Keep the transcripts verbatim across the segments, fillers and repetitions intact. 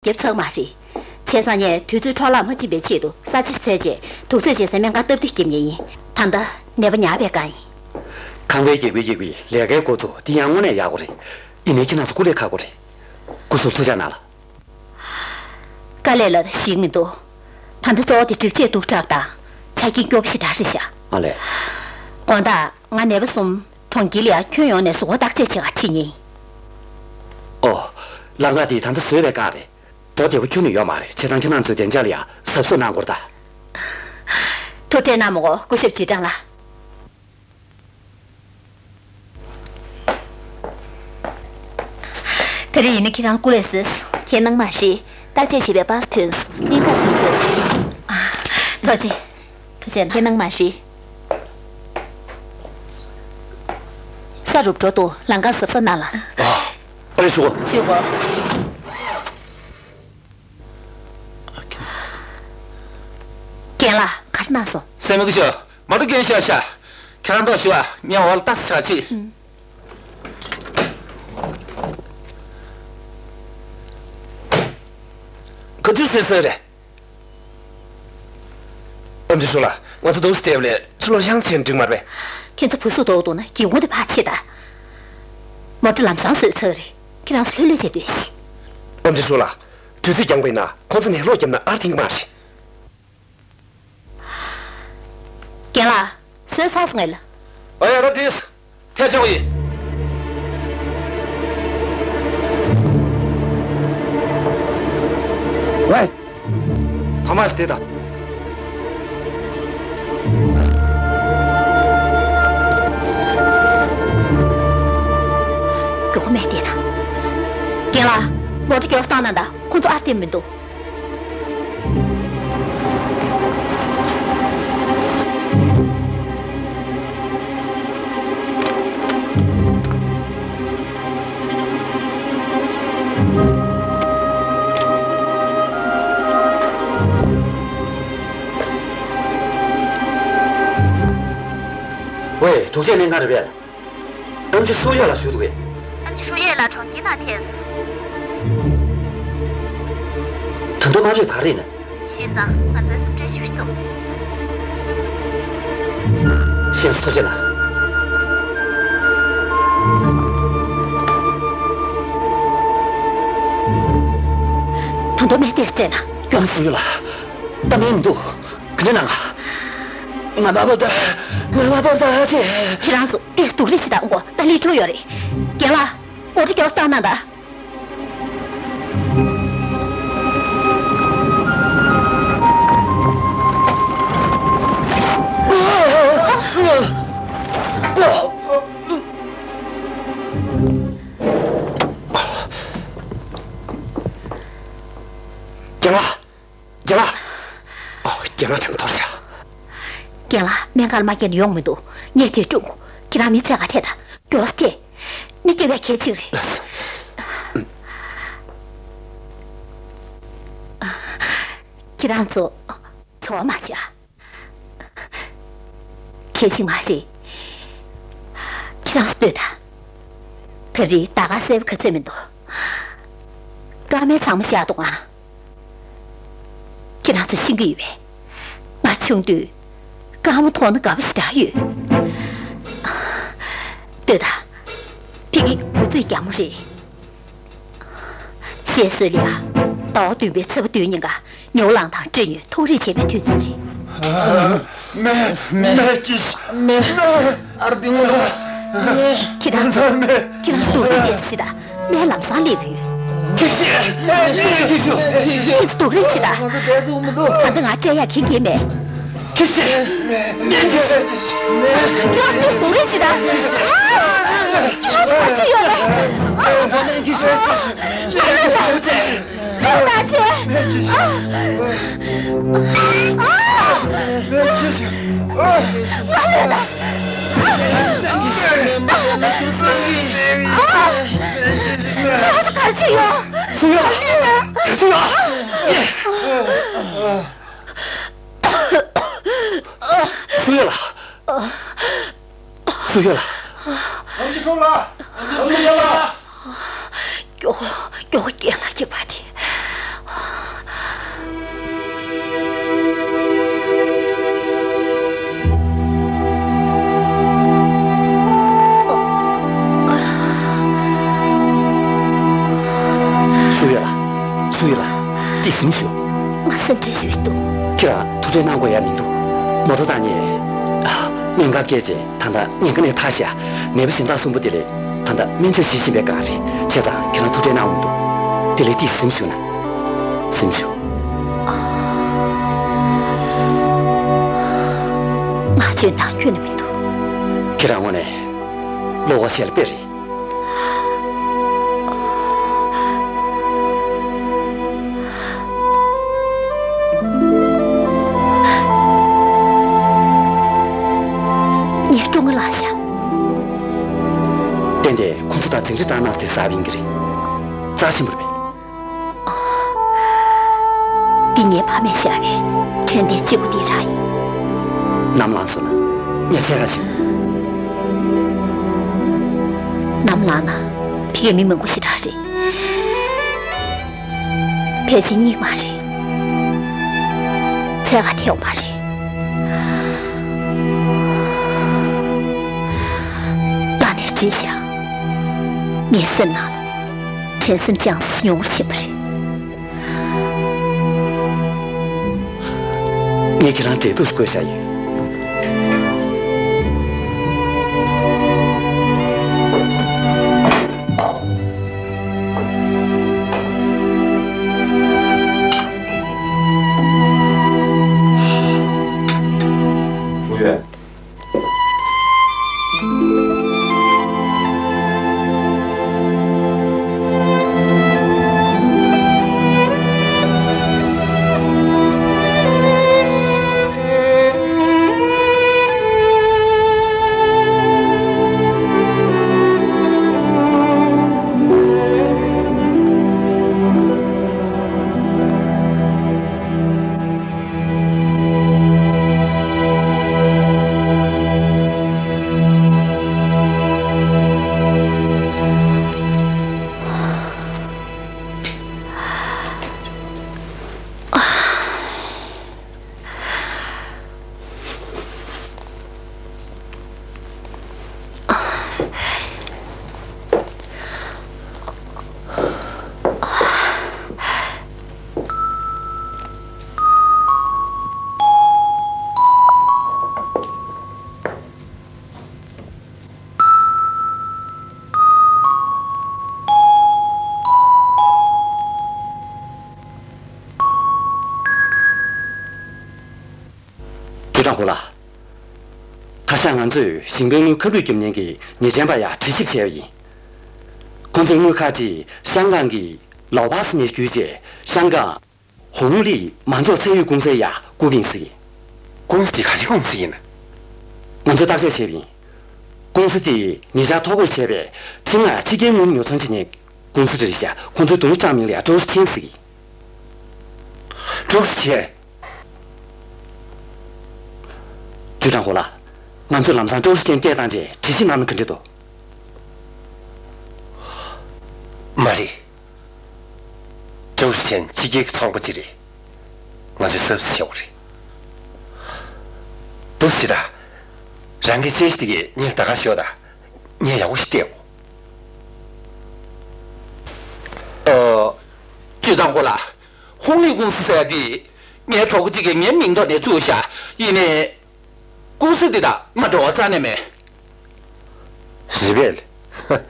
བརྒྱབ་ཚར་མ་རེད། བྱས་ཙང་ངས་དུས་ཚོད་འཕྲོ་བརླག་མ་ཕྱིན་པའི་ཆེད་དུ་ས་ཆ་བཙལ་རྗེས་དུག་རྫས་བྱེད་སའི་སྨན་ཁང་སྟབས་བདེ་བརྒྱབ་ངེས་ཡིན། ད་ལྟ་ནད་པ་ཉར་བའི་སྒང་ཡིན། ཁང་པའི་རྒྱག་པའི་རྒྱག་པའི་ལས་ཀའི་འགོ་ཚུགས་དེ་ཡང་དངོས་གནས་ཡག་པོ་རེད། ཡིན་ནའི་ཁྱེད་རང་ཚོ་སྐུ་ལས་ཁག་པོ་རེད། སྐུ་གཟུགས་ཚུགས་ཅག་གནང་ལ། དཀའ་ལས་ལ་ཞིག་མི་འདུག་ད་ལྟ་གཙོ་བོ་དེ་སྒྲིག་ཆས་སྡུག་དྲགས་དང་ཆ་རྐྱེན་སྐྱོ་པོ་ཞེ་དྲག་རེད་ཤག་ཨ་ལས། དགོང་དག་ང་ནད་པ་གསུམ་གྲོང་ཁྱེར་ལ་ཡར་ཁྱོན་ཡོངས་ནས་གཟུགས་པོ་བརྟག་དཔྱད་བྱེད་གར་ཁྲིད་ངེས་ཡིན། ཨོ། ལམ་ཁ་དེ་ད་ལྟ་བཟོས་པའི་སྒང་རེད། འགྲོ་བདེ་པོ་ཁྱོན་ནས་ཡོད་མ་རེད། བྱས་ཙང་ཁྱེད་རང་ཚོས་བདེ་འཇགས་ལ་ཡང་གཟབ་གཟབ་གནང་དགོས་རེད་ད། ཐུགས་ཁྲལ་གནང་མི་དགོས། སྐུ་ཞབས་ཅུས་ཀྲང་ལགས། དེ་རིང་ཡིན་ན་ཁྱེད་རང་སྐུ་ལས་བཟོས་སོང་། ཁྱེད་གནང་མ་རེད། བརྟག་དཔྱད་བྱེད་པའི་པཱ་སི་ཐོན་སོང་། གླིང་ཁ་སོང་འདུག་ཨ། ཐུགས་རྗེ། ཐུགས་རྗེ་གནང་། ཁྱེད་གནང་མ་རེད། ས་རུབ་འགྲོ་འདུག་ལམ་ཁ་གཟབ་གཟབ་གནང་ལ། ཨ། ཨ་ལས་ཞུ་གོ། ཞུ་གོ། རྒན་ལགས། ག་རེ་གནང་སོང་། སེམས་མི་དགོས་ཤོག་མ་གཏོགས་རྒན་ཤག་ཤག་ཁྱེད་རང་ཐོག་ཞུ་བ་ངས་འོག་ལ་ལྟ་ས་ཆ་ཅིག་ག་དུས་ཟེར་ཟེར་རེད། ཨམ་ཆི་ཧྲུའུ་ལགས། ང་ཚོ་འདུག་སེ་བསྡད་པ་ལས་ཚུར་ལོག་ཤང་ཚན་འགྲིག་མ་རེད་པས། ཁྱེད་ཚོ་བུ་གཟུགས་མདོག་མདོག་ན་སྒེའུ་ཁུང་དེ་ཕར་ཕྱེ་དང་། མོ་ཊ་ལམ་སང་བཟོས་ཚར་རེད། ཁྱེད་རང་ཚོ་ལྷོད་ལྷོད་བྱས་སྡོད་ཤིག་ཨམ་ཆི་ཧྲུའུ་ལགས། དུས་ཚོད་འགྱངས་པ་ཡིན་ན་ཁོང་ཚོ་ནས་ལོག་བརྒྱབ་ན་ཨར་ཐིང་གི་མ་རེད། རྒན་ལགས། བཟོས་ཚར་སོང་ངས་ལ། ཨ་ཡ་ར་ཏིས། ཐལ་ཆོག་ཡིན། ཝེ། ཐོ་མ་སི་དེ་དང་། མགྱོགས་མེད་དེ་ན། རྒན་ལགས། མོ་ཊ་མགྱོགས་བཏང་གནང་དང་། ཁོང་ཚོ་ཨར་བསྡད་མི་འདུག་ཝེ། དུག་ཆས་སྨན་ཁང་རེད་པས། ཨམ་ཆི་ཧྲུའུ་ཡེ་ལགས་བཞུགས་འདུག་གས། ཨམ་ཆི་ཧྲུའུ་ཡེ་ལགས་གྲོང་ཁྱེར་ནང་ཐད་སོང་། ད་དུང་མ་ཕེབས་ག་རེ་ཡིན་ན། ཞུས་ཙང་ང་ཚོའི་སེམས་ཁྲལ་ཞེ་པོ་ཞིག་འདུག་ཤེས་སོང་། ཐུགས་རྗེ་གནང་། ད་དུང་མེད་དེ་སྤྲད་ན་མགྱོགས། ཧྲུའུ་ཡེ་ལགས། ད་མེད་མི་འདུག་ག་འདྲ་གནང་ང་། ང་མ་བབས་ད། ང་མ་བབས་ད་ཅེ། ཁྱེད་རང་ཚོ་དེ་སྡུག་རུས་ཤིག་དང་མགོ་ད་ལི་ཁྲོ་ཡོད་རེད། རྒན་ལགས། མོ་ཊ་མགྱོགས་བཏང་གནང་དང་། རྒན་ལགས། རྒན་ལགས། ཨོ། རྒན་ལགས་དྲན་ཐོར་བྱ། རྒན་ལགས། སྨན་ཁང་མ་སྐྱེལ་ན་ཡོང་མི་འདུག་ངས་དེ་སྒྲུབ་དགོས། ཁྱེད་རང་མི་ཚད་ག་ཐད་ད། མགྱོགས་ཏེ། མི་སྐྱེ་བའི་གལ་ཆེ་རེད། ཁྱེད་རང་ཚོ་གྲོགས་མ་བྱ། གལ་ཆེ་མ་རེད། ཁྱེད་རང་ཚོ་ལྟོས་དང་། ད་རེས་ད་ག་གསལ་པོ་ག་ཚད་མི་འདུག་སྐར་མའི་ཚང་མ་བཞག་འདུག་ཨང་། ཁྱེད་རང་ཚོ་ཤེས་ཀྱི་ཡོད་པས། ང་ཆུང་དུས་སྐར་མ་མཐོང་ན་དགའ་པོ་ཞེ་དྲག་ཡོད། ལྟོས་དང་། ཕ་གི་འབུ་རྫི་རྒྱ་མོ་རེད། བཤད་སྲོལ་ལ་ཡ། ཟླ་བ་བདུན་པའི་ཚེས་པ་བདུན་ཉིན་ཀ་ཉོའུ་ལང་དང་སྤྲེའུ་ཉོས་ཐུག་རེས་བྱེད་པའི་དུས་ཚོད་རེད། མེ། མེ་ཀྱི། མེ། ཨར་ཏིང་ལ། མེ། ཁྱེད་རང་ཚོ། མེ། ཁྱེད་རང་ཚོ་སྡུག་རུས་ཏོག་ཙམ་བྱེད་དང་། མེ་ལམ་སང་སླེབས་ཡོད། ཁྱེད་ཚོ་སྡུག་རུས་བྱེད་དང་། ད་ལྟ་ང་སྤྲད་ཡག་ཁྱེད་ཀྱིས་མེད། ཁྱེད་ཚོ་སྡུག་རུས་བྱེད་དང་། ཁྱེད་རང་ཚོ་ག་ཚོད་ཡོད་རེད། ཨ། ཨ། ཨ། ཨ། ཨ། ང་ལོས་དང་། ཨ། ང་ལོས་དང་། ཁྱེད་ཚོ་ག་རེ་བྱས་ཡོད། སུ་ཡོད། སུ་ཡོད། སུ་ཡོད་ལགས། སུ་ཡོད་ལགས། ཨམ་ཆི་ཧྲུའུ་ལགས། ཨམ་ཆི་ཧྲུའུ་ལགས། མགྱོགས། མགྱོགས་རྒན་ལགས་ཀྱི་བ་དེ། སུ་ཡིན་ལ། ཏི་སིམ་ཞུ། ང་སེམས་ཁྲལ་ཞུ་ཞུ་འདུག་ཁྱེད་རང་ཐུགས་ཁྲལ་གནང་དགོས་ཡ་མི་འདུག་མོ་ཊ་བཏང་ནས་ཨ་གནད་འགག་བཀལ་རྗེས་ད་ལྟ་ཉེན་ཁ་ནས་ཐར་ཤག་ནད་པ་གཞན་དག་གསུམ་པོ་དེ་ལས་ད་ལྟ་སྨན་བཅོས་བྱེད་བཞིན་པའི་སྒང་རེད། བྱས་ཙང་ཁྱེད་རང་ཐུགས་ཁྲལ་གནང་དགོས་མི་འདུག་དེ་ལས་ཏི་སིམ་ཞུ་ན། སེམས་ཤུགས། ང་འཇོན་ཐང་ཁྱོན་ནས་མི་འདུག་ཁྱེད་རང་ངོས་ནས་བློ་ཁོག་ཆེ་ལ་དཔེ་རེད། ངས་སྤྲོ་ངོ་ལངས་ཤག་ཏན་ཏན་ཁོང་ཚོ་དང་འཛིང་རེས་བཏང་གནང་སྟེ་ཟ་བ་ཡིན་གྱི་རེད། རྩ་ཆེན་པོ་རེད་པས། འདི་ངའི་ཕ་མས་བཞག་པའི་དྲན་རྟེན་གཅིག་པུ་འདི་རང་ཡིན། ནམ་ལངས་སོང་ན་ངས་འཚོལ་ག་ཕྱིན། ནམ་ལངས་ན་ཕ་གིར་མི་མང་པོ་ཞེ་དྲག་རེད། ཕལ་ཆེར་རྙེད་ཀྱི་མ་རེད། འཚོལ་ག་ཐེ་བ་མ་རེད། ད་ནས་བྲིས་བཞག་ངའི་སེམས་ནང་ལ་དྲན་སེམས་ཅུང་ཟད་ཉུང་རུ་ཕྱིན་པ་རེད། ངས་ཁྱེད་རང་འབྲེལ་གཏུག་ཞིག་བཀོད་བཞག་ཡོད། ཧྲུའུ་ཡོན། ཅུས་ཀྲང་ཧུ་ལགས། ད་ཆ་ང་ཚོས་ཞིང་པའི་དངུལ་ཁ་བསླུས་རྒྱབ་མཁན་གྱི་ཉེས་ཅན་པ་ཡར་དྲི་ཞིབ་བྱས་པ་ཡིན། ཁོང་ཚོའི་དངུལ་ཁག་ཅིག་ཤང་ཀང་གི་ལའོ་པཱ་སི་ནས་བརྒྱུད་རྗེས་ཤང་ཀང་ཧུང་ལི་མ་འཇོག་ཚད་ཡོད་ཀུང་སི་ཡར་བསྐུར་བ་ཡིན་ཟེར། ཀུང་སི་དེ་ག་རེ་ཀུང་སི་ཡིན་ན། ང་ཚོས་བརྟག་དཔྱད་བྱས་པ་ཡིན། ཀུང་སི་དེས་ཉེ་ཆར་ཐོ་འགོད་བྱས་པའི་ཁྲིམས་ལ་ཕྱི་རྒྱལ་དངུལ་ཉོ་ཚོང་བྱེད་མཁན་གྱི་ཀུང་སི་རེད་ཤག་ཁོང་ཚོའི་དོ་དམ་ཚོགས་མིང་ལ་ཀྲོའུ་ཧྲི་ཆན་ཟེར་གི། ཀྲོའུ་ཧྲི་ཆན། ཅུས་ཀྲང་ཧུ་ལགས། ང་ཚོས་ལམ་སང་ཀྲོའུ་ཧྲི་ཆན་སྐད་བཏང་རྗེས་དྲི་ཞིབ་གནང་ན་ག་འདྲ་འདུག་མ་རེད། ཀྲོའུ་ཧྲི་ཆན་ཕྱི་རྒྱལ་གྱི་ཚོང་པ་ཅིག་རེད། ང་ཚོས་གཟབ་གཟབ་བྱེད་དགོས་རེད། འདུག་སེ་བྱེད་དང་། རང་གི་དཔྱད་གཞི་དེ་གའི་ངས་ད་ག་ཤོག་དང་། ངས་ཡག་པོ་ཞིག་བལྟས་འོ། ཨོ། ཅུས་ཀྲང་ཧུ་ལགས། ཧུང་ལི་ཀུང་སི་ཟེར་ཡ་དེ། ངའི་གྲོགས་པོ་གཅིག་གིས་ངའི་མིང་ཐོག་ནས་བཙུགས་ཤག་ཡིན་ནའི། ཀུང་སི་འདི་དང་ང་འབྲེལ་བ་རྩ་ནས་མེད། རེད་པས།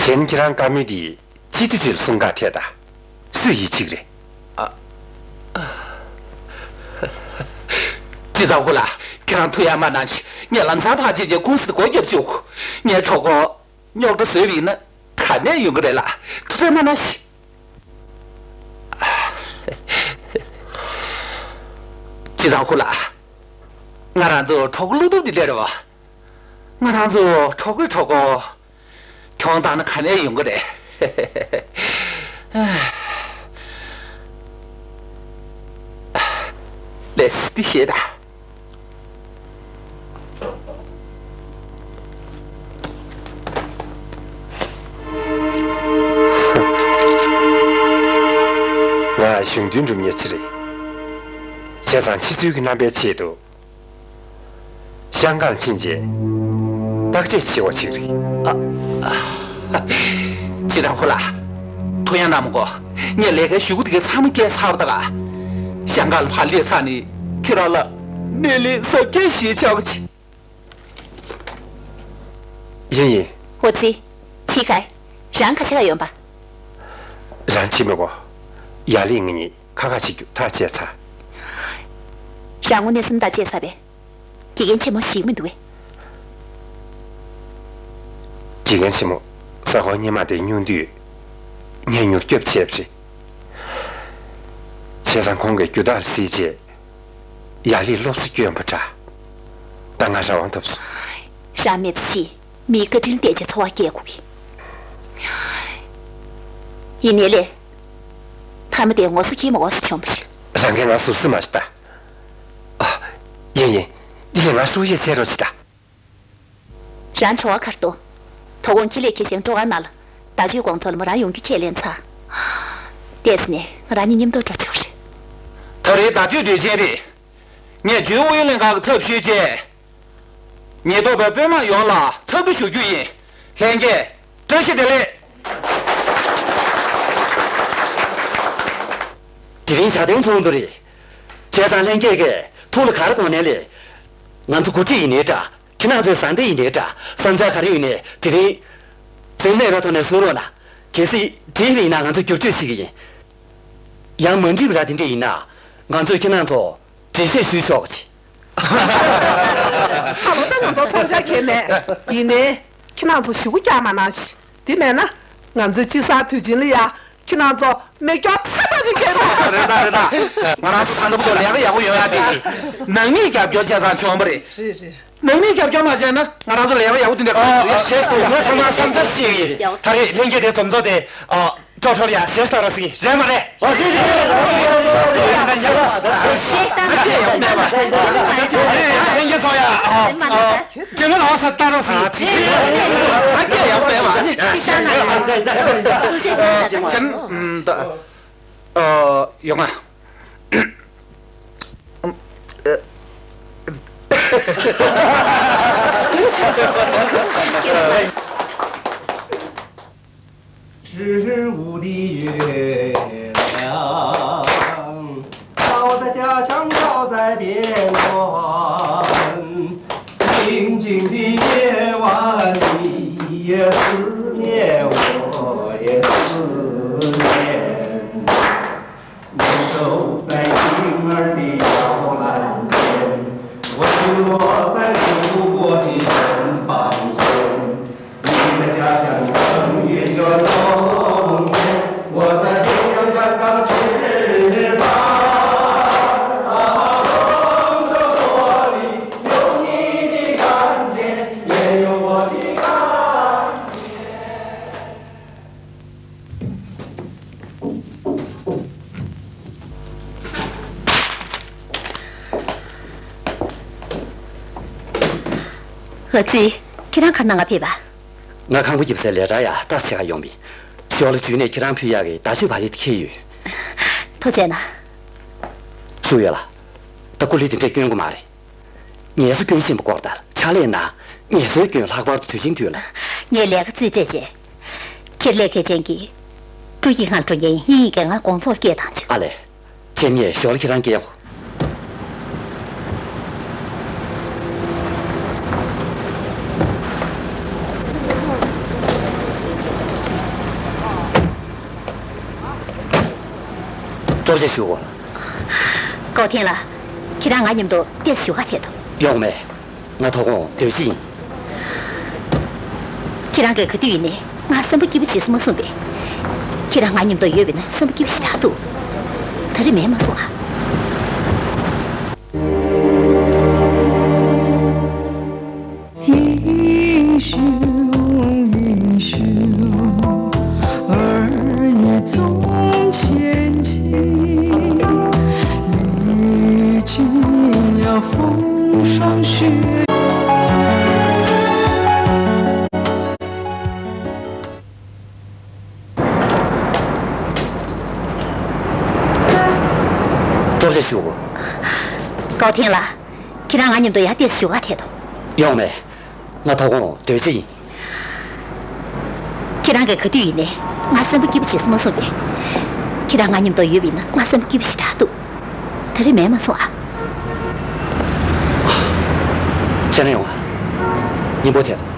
གཞན་ཁྱེད་རང་བཀའ་མོལ་འདི་སྤྱི་འཐུས་ཚོས་གསུང་ག་ཐད་ད། སུས་ཡིད་ཆེས་ཀྱི་རེད། ཨ། ཅུས་ཀྲང་ཧུ་ལགས། ཁྱེད་རང་ཐུགས་ཡ་མ་གནང་ཞིག་ངས་ལམ་སང་ཕར་ཕྱིན་བྱས་ཀུང་སི་འདི་སྒོ་བརྒྱབ་བཅུག་ངའི་གྲོགས་པོ་རྙོག་དྲ་བཟོས་པ་ཡིན་ན་ག་ནས་ཡོང་གི་རེད་ལ། ཐུགས་ཁྲལ་མ་གནང་ཞིག་ཅུས་ཀྲང་ཧུ་ལགས། ང་རང་ཚོ་གྲོགས་པོ་བློ་སྟོབས་འདི་འདྲ་རེད་བ། ང་རང་ཚོ་གྲོགས་པོའི་གྲོགས་པོ། གྱོང་བཏང་ན་ག་ནས་ཡོང་གི་རེད། ལགས་སོ། འདི་བཞེས་དང་། ང་གཞུང་དོན་སྒྲུབ་མཁན་ཅིག་རེད། བྱས་ཙང་ཕྱི་ཚུལ་གྱི་རྣམ་པའི་ཆེད་དུ། ཤང་ཀང་ཕྱིན་རྗེས་བརྟག་དཔྱད་བྱེད་དགོས་ཅིག་རེད། ཨ། ཨ། ཅི་རང་ཁོ་ལ། ཐུགས་ཡང་གནང་མི་དགོས། ངས་ལས་ཀའི་ཞུ་སྒོ་དེ་གའི་ཚང་མ་བསྐྱལ་ཚར་བ་ད་ག་ཞང་ཀང་ལ་ཕར་སླེབས་ཚར་ནས་ཁྱེད་རང་ལ་སྣེ་ལེན་གཟབ་རྒྱས་ཞིག་བྱ་དགོས་ཀྱི། ཡིན་ཡིན། ཨོ་ཙི། ཕྱི་ཁ། རང་ག་ཆེ་ག་ཡོང་པ། རང་ཕྱི་མི་གོ། ཡ་ལི་ང་གཉིས་ཁ་ཁ་བྱེད་རྒྱུ་ཐག་བཅད་ཚར། རང་ངོ་གནས་སེམས་ཐག་བཅད་ཚར་བས། དགེ་རྒན་ཆེན་མོ་ཞིག་མི་འདུག་གས། དགེ་རྒན་ཆེན་མོ། ས་གོ་སྔོན་མ་དེ་སྨྱུང་དུས། ངས་མྱུར་སྐྱོབ་བྱས་པ་རེད། བྱས་ཙང་ཁོང་གིས་རྒྱུ་དག་ལ་གཟིགས་རྗེས། ཡ་ལི་སློབ་གསོ་སྐྱོན་པ་འདྲ། ད་ང་རང་དབང་ཐོབ་སོང་། རང་མེད་ཚེ་ཕྱིས་མིའི་བཀའ་དྲིན་བརྟེན་བྱས་འཚོ་བ་སྐྱེལ་དགོས་ཀྱི། ཡིན་ནའི་ལས། མཐའ་མ་དེ་ངོ་སོ་ཁྱེད་མ་ངོ་སོ་བྱུང་བ་རེད། རང་གིས་ང་ཟུར་ཟིན་མ་བྱེད་ད། ཨ། ཡིན་ཡིན། འདི་ལས་ང་ཧྲུའུ་ཡེ་ཚེ་རོགས་བྱེད་ད། རང་བྲོ་བ་གར་འདུག་དོ་དགོང་ཁྱི་ལས་ཁྱེད་ཅང་སྤྲོ་གར་ནང་ལ་བརྡ་བརྒྱུད་དགོང་ཚོགས་ལ་མོ་རང་ཡོང་རྒྱུ་ཁས་ལེན་ཚར། བལྟས་ནས་ང་རང་གཉིས་མཉམ་དུ་འགྲོ་ཆོག་རེད། ད་རེས་བརྡ་བརྒྱུད་དུས་ཆེན་རེད། ངས་ཇུའུ་ཨུ་ཡོན་ལྷན་ཁང་གི་ཚབ་ཞུས་རྗེས། ཉེན་རྟོག་པའི་དཔོན་དམག་ཡོངས་ལ་འཚམས་འདྲི་ཞུ་རྒྱུ་ཡིན། ལྷན་རྒྱས། བཀྲ་ཤིས་བདེ་ལེགས། དེ་རིང་ཞག་སྟོན་ཚོགས་འདུ་རེད། བྱས་ཙང་ལྷན་རྒྱས་ཀྱིས་ཐུགས་ལ་ག་རེ་དགོངས་ནའི་ལས། ང་ཚོ་འགོ་ཁྲིད་ཡིན་ནའི་འདྲ། ཁྱེད་རང་ཚོའི་བཟའ་ཟླ་ཡིན་ནའི་འདྲ། བསམ་འཆར་ག་རེ་ཡོད་ནའི་དེ་རིང་། འཛེམ་མེད་པའི་ཐོག་ནས་གསུང་རོགས་གནང་། གལ་སྲིད་འགྲིག་པ་ཡིན་ན་ང་ཚོ་བསྒྱུར་བཅོས་བྱེད་ཀྱི་ཡིན། ཡང་མ་འགྲིག་པ་ར་དེ་འདྲ་ཡིན་ན། ང་ཚོས་ཁྱེད་རང་ཚོ་འགྲེལ་བཤད་ཞུས་ཆོག་གི། ད་ལོ་ད་ང་ཚོ་བསམ་འཆར་གང་ཡང་མེད། ཡིན་ནའི། ཁྱེད་རང་ཚོ་ཞུ་སྒོ་རྒྱག་མ་གནང་ཞིག་དེ་མེད་ན། ང་ཚོའི་དཔྱིད་གསར་དུས་ཆེན་ལ་ཡ། ཁྱེད་རང་ཚོ་མེ་སྒྱོགས་ཚ་ཐག་ཆོད་ཁྱེར་རོགས། རེད་ད་རེད་ད། ང་རང་ཚོ་ས་མཐོ་པོ་ལས་ཀ་ཡག་པོ་ཡོང་ཡ་དེ། ནང་མིས་རྒྱབ་སྐྱོར་བྱས་ཙང་བྱུང་བ་རེད། རེད་རེད། ནང་མིས་རྒྱབ་སྐྱོར་མ་བྱས་ན་ང་རང་ཚོ་ལས་ཀ་ཡག་པོ་དེ་འདྲ་གང་ཡང་བྱེད་ཐུབ་ཡོད་ཤེས་སོང་། ང་ཚང་མ་བསམ་འཆར་ཞིག་ཡིན། ད་རེས་ལྷན་རྒྱས་དེ་འཛོམས་ཚོགས་དེ། ཨ། ཀྲོ་ཀྲོ་ལ་ཡ་ཞེ་ས་ར་སི་རེད་མ་རེད། ཨ་ཅེ་ཅེ། ལྷན་རྒྱས་ཚོ་ཡ། ཨ། ལྷན་རྒྱས་ཚོ་ཡ། ཨ། ཁྱེད་ལ་ལ་ས་ལྟ་རོགས་ཟེར། ཨ་ཀྱེ་ཡག་པོ་ཡོད་པ། ཨ། ཡོང་ང་ཨ་ཙི། ཁྱེད་རང་ག་རེ་གནང་ག་ཕེབས་པ། ང་ཁང་པ་རྒྱབ་སའི་ལས་གྲྭར་ཡ་ལྟ་ཅིག་ག་ཡོང་བ་ཡིན། ཞོར་ལ་འཇུས་ནས་ཁྱེད་རང་ཕུལ་ཡག་གི་བརྡ་བརྒྱུད་བ་ལི་དེ་འཁྱེར་ཡོད། ཐུགས་རྗེ་གནང་། ཞུ་ཡོད་ལ། ད་ཀུ་ལི་དེ་འདྲས་སྐྱོན་གི་མ་རེད། ངལ་གསོ་སྐྱོན་བཞིན་པ་སྐོར་ལྟར་ཕྱག་ལས་གནང་། ངལ་གསོའི་སྐྱོན་ལྷག་པར་དུ་དུས་ཆེན་དུས་ལ། ངས་ལས་ཀ་རྩིས་སྤྲད་རྗེས། ཁྱེད་ལས་མཁས་ཅན་གྱི་ཀྲུའུ་ཡི་ཁང་འགྲོ་མཁན་ཡིན། ཡིན་གྱི་ང་དགོང་ཚོགས་སྐད་བཏང་བྱུང་། ཨ་ལས། ཁྱེད་ངས་ཞོར་ལ་ཁྱེད་རང་སྐྱེལ་གོ། སྟོབས་ཆེ་ཞུ་གོ། ཀའོ་ཐེན་ལགས། ཁྱེད་རང་ང་མཉམ་དུ་ཏོག་ཙམ་བཞུགས་ག་ཐད་དོ། ཡོང་མེད། ང་དོ་དགོང་སྡོད་རྩིས་ཡིན། ཁྱེད་རང་གིས་ག་དུས་ཡིན་ནའི་ང་བསམ་པ་སྐྱིད་པོ་བྱེད་སོང་མ་གསུངས་པས། ཁྱེད་རང་ང་མཉམ་དུ་ཡོད་པ་ན་བསམ་པ་སྐྱིད་པོ་ཞེ་དྲག་འདུག་ད་རེས་མེད་མ་གསུངས་ཨ། སྟོབས་ཆེ་ཞུ་གོ། ཀའོ་ཐེན་ལགས། ཁྱེད་རང་ང་མཉམ་དུ་ཡར་ཏོག་ཙམ་བཞུགས་ག་ཐད་དོ། ཡོང་མེད། ང་དོ་དགོང་སྡོད་རྩིས་ཡིན། ཁྱེད་རང་གིས་ག་དུས་ཡིན་ནའི་ང་སེམས་པ་སྐྱིད་པོ་བྱེད་སོང་མ་སོང་བས། ཁྱེད་རང་ང་མཉམ་དུ་ཡོད་པ་ཡིན་ན་ང་སེམས་པ་སྐྱིད་པོ་ཞེ་དྲག་འདུག་ད་རེས་མེད་མ་སོང་ཨ། ཤ་ན་ཡོང་ཨ། སྙིང་པོ་ཐེབས།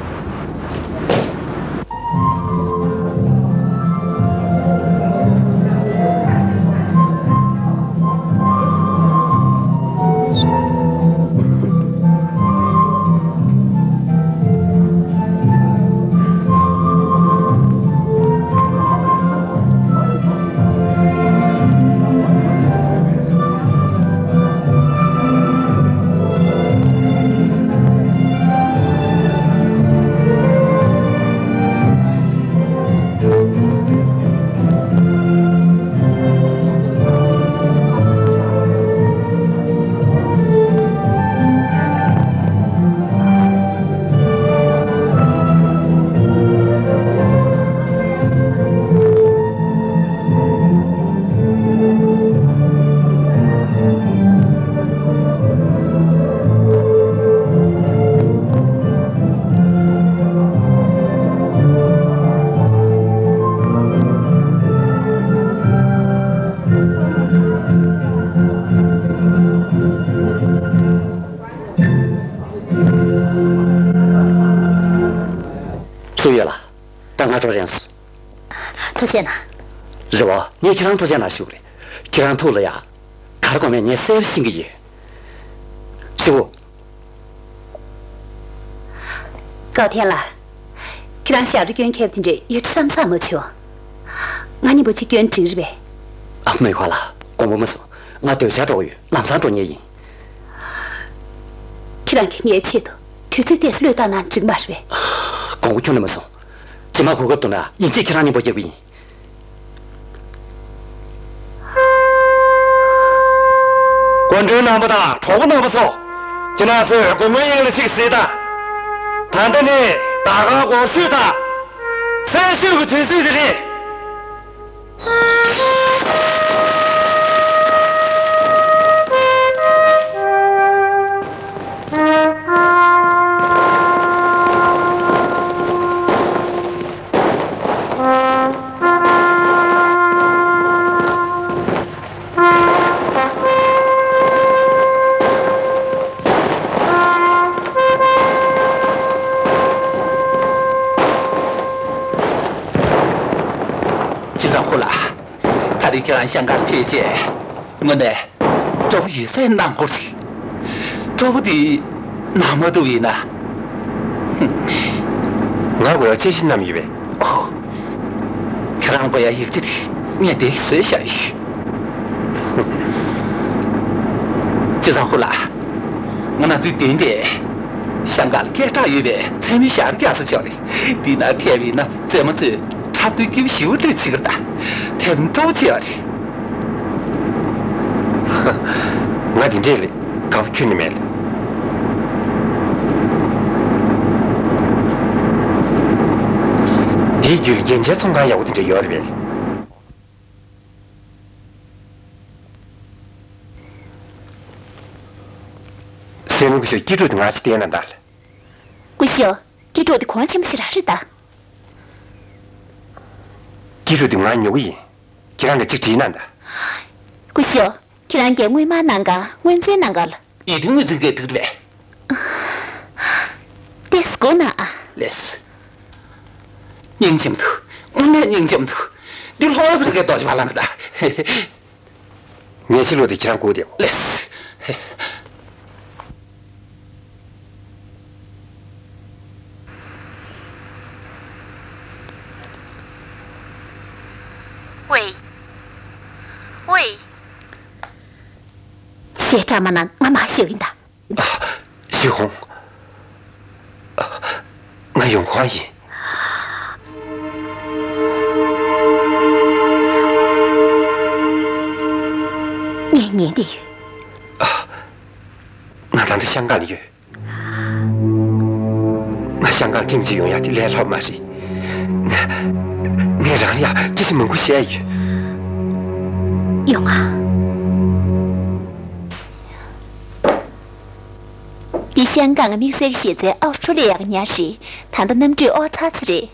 སུ་ཡོད་ལགས། ད་ང་འགྲོ་རན་སོང་། ཐུགས་རྗེ་གནང་། རེད་བ། ངས་ཁྱེད་རང་ཐུགས་རྗེ་གནང་ཞུ་གི་རེད། ཁྱེད་རང་ཐུགས་ལ་ཡ། ག་རེ་དགོས་མེད་ངས་གསལ་པོ་ཤེས་ཀྱི་ཡོད། ཞུ། ཀའོ་ཐན་ལགས། ཁྱེད་རང་ཞབས་བྲོ་སྐྱོན་ཁྱེར་བ་དེ་འདྲས་ཡོད་བསམ་བསམ་མ་བྱུང་། ང་གཉིས་པོ་གཅིག་སྐྱོན་འགྲིག་རེད་པས། ཨ་མའི་ཁ་ལ་དགོངས་པ་མ་ཚོམ། ང་སྡོད་འཆར་འགྲོ་གི་ཡོད། ལམ་སང་འགྲོ་ངེས་ཡིན། ཁྱེད་རང་གིས་ངའི་ཆེད་དུ་དུས་ཚོད་ཏོག་ཙམ་བློས་བཏང་ན་འགྲིག་མ་རེད་པས། དགོངས་པ་ཁྱོན་ནས་མ་ཚོམ། རྗེས་མ་གོ་སྐབས་འདུག་ན་ཡིན་གཅིག་ཁྱེད་རང་མཉམ་པོ་རྒྱག་གི་ཡིན། སྐུ་མགྲོན་རྣམ་པ་དང་གྲོགས་པོ་རྣམ་པ་ཚོ། ཁྱེད་རང་ཚོས་དགོང་མོའི་དབྱིངས་ལ་གཅིག་གཟིགས་དང་། ད་ལྟ་ནི་ཟླ་སྐར་འགོག་ཤོས་དང་། གསལ་ཤོས་ཀྱི་དུས་ཚོད་དེ་རེད། ཅི་ཙང་ཧུ་ལགས། ད་རེས་ཁྱེད་རང་ཤང་ཀང་ཕེབས་རྗེས། དངོས་གནས། སྤྲོ་པོ་ཡོད་ཚད་གནང་དགོས་རེད། སྤྲོ་པོ་འདི་གནང་མ་ཐུབ་ཡིན་ན། ང་དགོས་ཡག་དཔྱད་གཞི་བསྣམས་ཡོད་པས། ཨོ། ཁྱེད་རང་དགོས་ཡག་ཡིག་ཆ་དེ་ངས་འདིར་བཟོས་བཞག་ཡོད། ཅི་ཙང་ཧུ་ལགས། ང་རང་ཚོའི་མདུན་དེར་ཤང་ཀང་ལ་སྐད་གྲགས་ཡོད་པའི་མཚན་མོའི་ཞལ་རས་རྒྱག་ས་ཅིག་ཡོད་རེད། འདི་ན་ཐེབས་ཡིན་ན་མཛེས་མ་ཚོས་འཁྲབ་སྟོན་སྐྱིད་པོ་ཞེ་པོ་ཅིག་བྱེད་ཀྱི་རེད་ད། ཐེབས་ན་སྤྲོ་པོ་ཅིག་ཡོད་རེད། ང་འདི་འདྲས་ལས་དགའ་པོ་ཁྱོན་ནས་མེད་ལ། དེའི་རྒྱུད་ལ་རྒྱན་ཆའི་ཚོང་ཁང་ཡག་པོ་དེ་འདྲ་ཡོད་རེད་པས། སྲས་མོ་སྐུ་ཞབས་སྐྱིད་སྡུག་དེ་ང་ཅིག་བསྟན་ན་ད་ལ། སྐུ་ཞབས། སྐྱིད་སྡུག་དེ་གོང་ཆེན་པོ་ཞེ་དྲག་རེད་ད། སྐྱིད་སྡུག་དེ་ང་ཉོ་གི་ཡིན། ཁྱེད་རང་གིས་གཅིག་བྲིས་ན་ད། སྐུ་ཞབས། ཁྱེད་རང་གིས་དངུལ་སྨར་གནང་ག་དངོས་བཙན་གནང་ག་ལ། ཡིད་མཐུན་དངོས་བཙན་གྱིས་འགྲིག་རེད་པས། ཏོག་ཙམ་སྒུག་གནང་ཨ། ལེགས། སྙིང་རྗེ་མི་འདུག་དངོས་གནས་སྙིང་རྗེ་མི་འདུག་འདི་ལྷོག་ལྷོག་རེ་གའི་རྡོ་རྗེ་བ་ལང་གི་ད། ངས་ཕྱི་ལོགས་དེ་ཁྱེད་རང་སྒུག་བསྡད། ལེགས། ཝེ། ཝེ། ཞེ་དྲག་མ་གནང་། ང་མར་བཞག་ཡིན་ད། ཞི་ཧོང་། ང་ཡོང་ཁོ་ཡིན། ངས་ཉན་བསྡད་ཡོད། ང་ད་ལྟ་ཤང་ཀང་ལ་ཡོད། ང་ཤང་ཀང་ཐེངས་གཅིག་ཡོང་ཡག་དེ་ལས་སླ་པོ་མ་རེད། ང་ངས་རང་ལ་ཡག་སྐད་ཆ་མང་པོ་བཤད་ཡོད། ཡོང་ང་། འདི་ཤང་ཀང་གི་དམིགས་བསལ་གྱི་གཞི་རྩའི་ཨའོ་སི་ཁྲུ་ལི་ཡ་གི་ཉ་རེད། ད་ལྟ་གནམ་གྲུས་དབོར་ཚར་ཚར་རེད།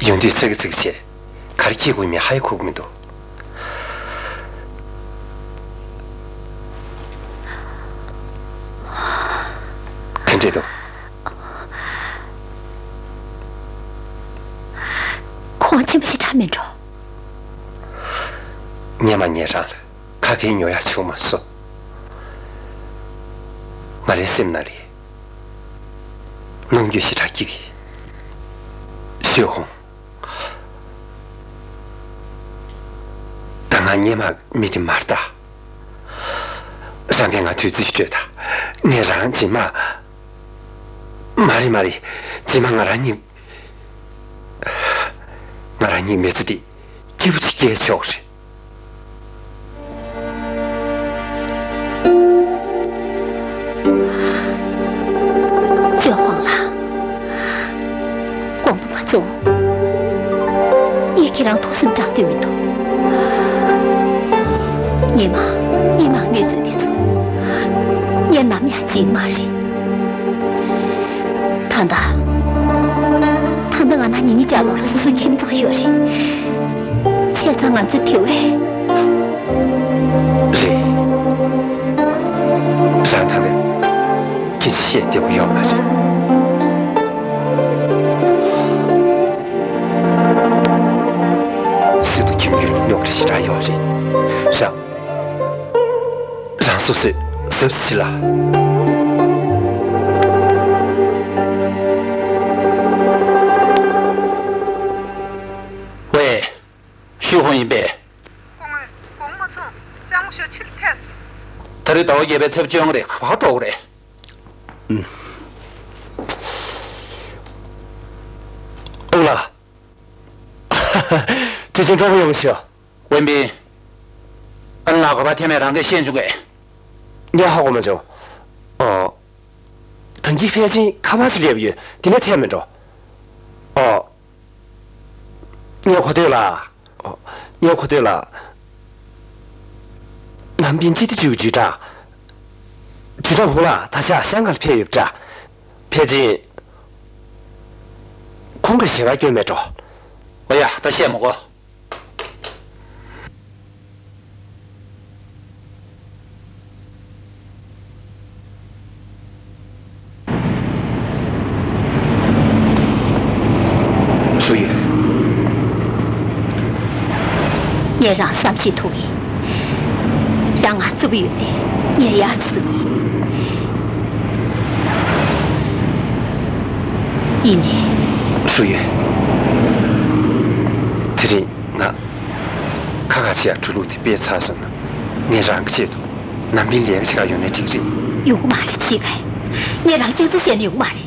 ཡོང་དུས་ཚིག་གི་ཚིག་བྱས། ག་རེ་སྐྱེ་དགོས་མིན་ཧ་ཡང་གོ་གི་མི་འདུག་ག་འདྲས་འདུག་ཁོང་ཆེན་པོ་ཞེ་དྲག་མིན་འགྲོ། སྔོན་མ་ངས་རང་ལ་ཁ་སྐད་ཉོ་ཡག་བྱུང་མ་སོང་། ང་རའི་སེམས་ནང་ལ་གནོང་འགྱོད་ཞེ་དྲག་སྐྱེ་གི། ཞོས་ཧོང་། ད་ང་སྔོན་མ་མི་དེ་མ་རེད་ད། རང་གིས་ང་དུས་ཚོད་སྤྲོད་ད། ངས་རང་རྗེས་མ། མ་རེད་མ་རེད། རྗེས་མ་ང་རང་གཉིས། ང་རང་གཉིས་མི་ཚེ་འདི་སྐྱིད་པོ་ཅིག་སྐྱེལ་ཆོག་རེད། ཅོ་ཧོང་ལགས། དགོངས་པ་མ་ཚོམས། ངས་ཁྱེད་རང་ཐུགས་སེམས་དྲང་འདོད་མི་འདུག་སྔོན་མ། སྔོན་མ་གནས་ཚུལ་དེ་ཚོ་ངས་ནམ་ཡང་བརྗེད་ཀྱི་མ་རེད། ད་ལྟ། ད་ལྟ་ང་རང་ཉིད་གཉིས་ཆ་ལོ་ལ་སོ་སོའི་ཁྱིམ་ཚང་ཡོད་རེད། བྱས་ཙང་ང་ཚོས་དེ་བས། རེད། རང་ད་ལྟ་སྐད་ཆ་བཤད་བདེ་པོ་ཡོད་མ་རེད། སྲིད་དུ་ཁྱིམ་རྒྱུད་རྙོག་དྲ་ཞེ་དྲག་ཡོད་རེད། རང་། རང་སོ་སོས་གཟབ་གཟབ་བྱེད་ལ། ཝེ། ཞོས་ཧོང་ཡིན་པས། སྐུ་ངོ། དགོངས་མ་ཚོམས། ལྕགས་མོ་ཞོ་ཕྱིར་ཐལ་སོང་། ད་རེས་ཟླ་བ་བརྒྱད་པའི་ཚེས་བཅོ་ལྔ་རེད། ག་པར་འགྲོ་དགོས་རེད། ཨུམ། ཨོ་ལགས། དུས་ཆེན་སྤྲོ་པོ་ཡོང་ཤོག་ཝེན་པིན། ཨན་ལགས་ག་པར་ཐད་མེད་རང་གིས་ཤེས་བྱུང་གས། ངས་ཧ་གོ་མ་བྱུང་། ཨོ། ད་གིན་ཕལ་ཆེར་ཁ་པར་ཅིག་སླེབས་ཡོད། དེ་ནས་ཐད་མི་འགྲོ། ཨོ། ངས་གོ་ཐོས་ལ། ཨོ། ངས་གོ་ཐོས་ལ། ནམ་པིན་སྤྱི་བདེ་ཅུའུ་ཅུའུ་འདྲ། དུས་ཐོག་ཧུ་ལགས་ད་ཆ་ཤང་ཀང་ལ་ཕེབས་ཡོད་པ་འདྲ། ཕལ་ཆེར། ཁོང་གིས་ཞལ་པར་བསྐྱོན་མེད་འགྲོ། ཨོ་ཡ། ད་བཤད་མི་དགོས། སུ་ཡོད། ངས་རང་བསམ་ཤེས་ཐུབ་ཡིན། རང་ང་རྩུབ་ཡོད་དེ་ངས་ཡག་ཅིག་བཟོས་ཡིན། ཡིན་ནའི། སུ་ཡོད། དེ་རིང་ང་ཁ་ཁ་ཆེ་ཡ་འགྲོ་ལུགས་དེ་སྤེལ་ཚར་སོང་ན། ངས་རང་གི་ཆེད་དུ་ནམ་པིན་ལས་ཀ་བྱེད་ག་ཡོང་ནའི་འགྲིག་རེད། ཡོང་གི་མ་རེད། ཕྱི་ཁ། ངས་རང་སྐྱག་རྫུན་བཤད་ནས་ཡོང་གི་མ་རེད།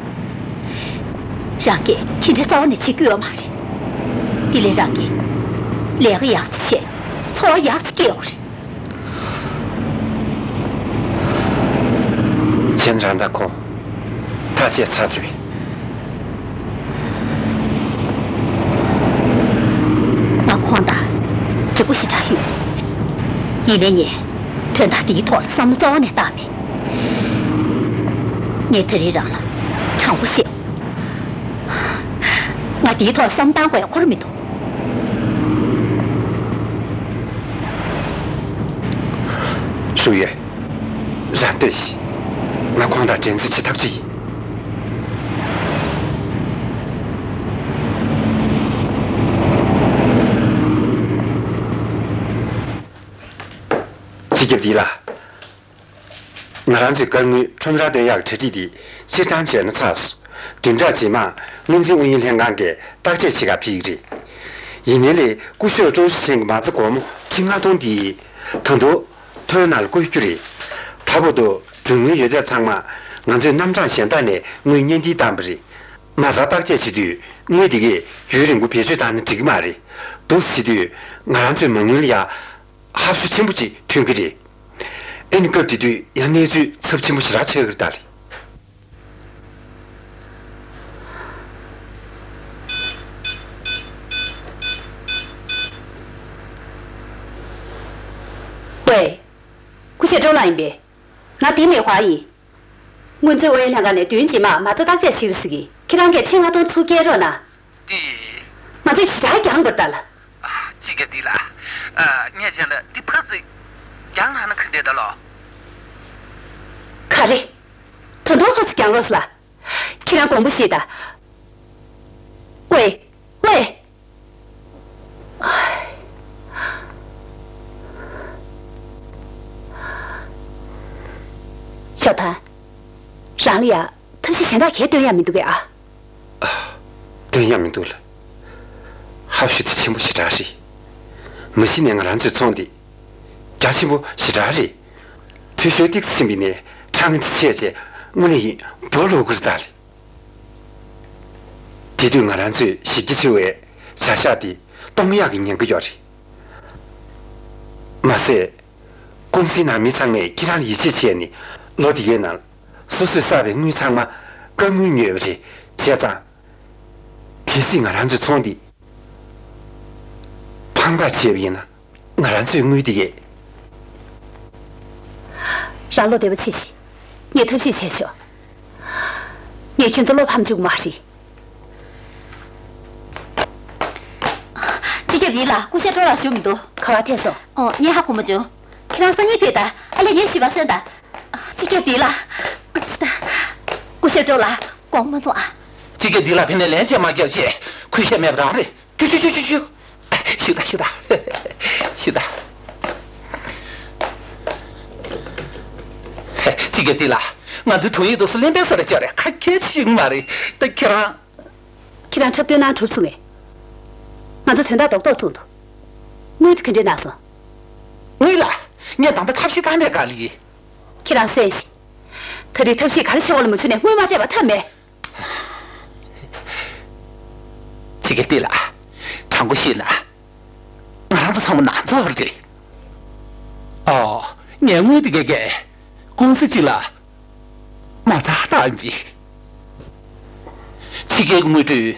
རང་གིས་དེ་འདྲའི་རྩ་བ་ནས་བྱེད་ཀྱི་ཡོད་མ་རེད། དེ་ལས་རང་གིས་ལས་ཀ་ཡག་ཙམ་བྱས། འཚོ་བ་ཡག་ཙམ་སྐྱེལ་དགོས་རེད། བྱས་ན་རང་དང་ཁོང་ཐག་བཅད་ཚར་བ་རེད། ང་ཁོང་དང་འགྲིག་པོ་ཞེ་དྲག་ཡོད། ཡིན་ནའི་ངས་དོན་དག་འདིའི་ཐོག་ལ་བསམ་བློ་རྩ་བ་ནས་བཏང་མེད། ངས་ད་རེས་རང་ལ་དྲང་པོ་བཤད། ང་འདིའི་ཐོག་བསམ་བཏང་དགོས་ཡ་ཁོ་རང་མི་འདུག་སུ་ཡོད། རང་ལྟོས་ཤིག་ང་ཁོང་དང་འགྲན་རྩོད་བྱེད་ཐག་ཆོད་ཡིན། སྤྱི་ཁྱབ་འདི་ལ། ང་རང་ཚོའི་སྐར་དངུལ་ཁྲོམ་རར་བཏོན་ཡག་གྲ་སྒྲིག་འདི་སྤྱིར་བཏང་བྱས་ན་ཚར་སོང་། བདུན་ཕྲག་རྗེས་མར་དངུལ་འཛིན་ཨུ་ཡོན་ལྷན་ཁང་གིས་བརྟག་དཔྱད་བྱེད་གར་ཕུལ་གྱི་རེད། ཡིན་ནའི་ལས་སྐུ་ཞབས་ཀྲོའུ་ཞི་ཆེན་གྱི་མ་རྩ་སྒོར་མོ་ཁྲི་ལྔ་སྟོང་འདི་ད་དུང་ཐོ་ཡོད་ནང་ལ་བཀོད་རྒྱུ་རེད། ད་བར་དུ་གྲོན་དངུལ་ཡོད་ཚད་ཚང་མ་ང་ཚོས་རྣམ་གྲངས་གཞན་དག་ནས་དངུལ་གཉེན་སྒྲིག་བཏང་བ་རེད། མ་རྩ་བརྟག་དཔྱད་བྱེད་དུས་དངུལ་འདི་གས་ཡུན་རིང་པོ་བེད་སྤྱོད་བཏང་ན་འགྲིག་གི་མ་རེད། འདུག་སེ་བྱེད་དུས་ང་རང་ཚོའི་མ་དངུལ་ལ་ཡ། ཧབ་ཤུགས་ཆེན་པོ་ཅིག་ཐོན་གྱི་རེད། ཨེ་ནི་སྐབས་དེ་དུས་ཡང་གནས་ཚུལ་ཚབས་ཆེན་པོ་ཞེ་དྲག་ཆགས་ཀྱི་རེད་ད་རེད། ཝེ། སྐུ་ཞབས་ཀྲོའུ་ལགས་ཡིན་པས། ང་ཏིང་ལེ་ཧྭ་ཡིན། དངུལ་འཛིན་ཨུ་ཡོན་ལྷན་ཁང་ནས་བདུན་རྗེས་མར་མ་རྩ་བརྟག་དཔྱད་བྱེད་ཀྱི་རེད་ཟེར་གི། ཁྱེད་རང་གིས་ཁྲི་ལྔ་སྟོང་ཚུར་སྐྱེལ་རོགས་གནང་། ཏི། ང་ཚོས་ཞེ་དྲག་རྒྱང་བར་ལྟ་ལ། ཨ། སྤྱི་ཁྱབ་འདི་ལ། ཨ། ངས་བྱས་ན་འདི་ཕར་ཚུར་རྒྱང་ལངས་ན་ག་འདྲས་ད་ལོ། ག་རེ། ད་དུང་ཕར་ཚུར་རྒྱང་རོགས་ལ། ཁྱེད་རང་དགོངས་པ་བཞེས་དང་། ཝེ། ཝེ། ཞའོ་ཐན། རང་ལ་ཡ་ཐབས་ཤེས་གཞན་དག་གས་སྟོན་ཡ་མི་འདུག་གས་ཨ། སྟོན་ཡ་མི་འདུག་ལ། ཧབ་ཤུགས་དེ་ཆེན་པོ་ཞེ་དྲག་རེད། མ་གཞི་ནས་ང་རང་ཚོའི་ཚོང་འདི་རྒྱ་ཆེན་པོ་ཞེ་དྲག་རེད། འཐུས་ཤོར་ཏོག་ཙམ་ཕྱིན་པ་ཡིན་ནའི་གྲངས་ཀ་འདི་ཆེ་བྱས་དངོས་གནས་ཡིན་འབོར་ལོག་གི་རེད་ད་ལེ། དེ་དུས་ང་རང་ཚོས་གཞི་རྒྱ་ཆེ་བའི་བྱ་གཞག་འདི་སྟོང་ཡག་གི་ཉེན་ཁ་ཡོད་རེད། མ་ཟད། ཀུང་སིའི་ནང་མི་ཚང་མས་ཁྱེད་རང་ལ་ཡིད་ཆེས་བྱས་ནས་ལོ་འདི་གའི་ནང་སོ་སོས་བསགས་པའི་དངུལ་ཚང་མ་རྐང་དངུལ་ཉོས་པ་རེད། བྱས་ཙང་། གལ་སྲིད་ང་རང་ཚོའི་ཚོང་འདི་ཕངས་པ་བྱས་པ་ཡིན་ན། ང་རང་ཚོའི་དངུལ་འདི་གས། རང་བློ་བདེ་པོ་བྱེད་ཤིག་ངས་ཐབས་ཤེས་བྱས་ཆོག་ངས་ཁྱོད་ཚོ་བློ་ཕམ་བཅུག་མ་རེད། སྤྱི་ཁྱབ་ཡིན་ལ་སྐུ་ཞབས་ཀྲོའུ་ལགས་བཞུགས་མི་འདུག་ག་པར་ཐད་སོང་། ཨོ། ངས་ཧ་གོ་མ་བྱུང་། ཁྱེད་རང་སང་ཉིན་ཕེབས་དང་། ཨ་ལས། ངས་ཞུས་པ་གསན་དང་། སྤྱི་ཁྱབ་ཡིན་ལ། སྐུ་ཞབས་ཀྲོའུ་ལགས། དགོངས་མ་ཚོམ་ཨ། སྤྱི་ཁྱབ་འདི་ལ་ཕེབས་ནས་ལན་ཅིག་མ་བརྒྱབ་ཅེས་གུས་ཞབས་མེད་པ་རང་རེད། ཞུ་ཞུ་ཞུ་ཞུ་ཞུ། ཞུ་ད་ཞུ་ད་ཞུ་ད། སྤྱི་ཁྱབ་འདི་ལ་ང་ཚོའི་དྲུང་ཡིག་དུ་སུ་ལེན་པའི་སོ་རེ་ཅོ་རེ་ཁ་ཁྱེར་ཞིག་མ་རེད། ད་ཁྱེད་རང་། ཁྱེད་རང་འཁྲབ་སྟོན་གནང་གྲུབ་སོང་ངས། ང་ཚོ་དོན་དག་རྡོག་རྡོག་གསུངས་འདུག་དངུལ་དེ་ག་འདྲས་གནང་སོང་། དངུལ་ལ། ངས་དམ་པའི་ཐབས་ཤེས་གང་ནས་ག་ལ་ཡིན། ཁྱེད་རང་གསན་ཞིག་ད་རེས་ཐབས་ཤེས་ག་རེ་བྱེད་དགོས་ལ་མ་ཞུས་ནས་དངུལ་མ་སྤྲད་པ་ཐབས་མེད། སྤྱི་ཁྱབ་འདི་ལ། དྲང་པོ་བཤད་ན། ང་རང་ཚོ་ཚང་མ་ནང་ཚགས་རེད། ཨོ། ངས་དངུལ་འདི་གས་གས་ཀུང་སི་གཅིག་ལ་མ་རྩ་བཏང་ཡིན་པས། ཕྱི་རྒྱལ་གྱི་དངུལ་གྲོས་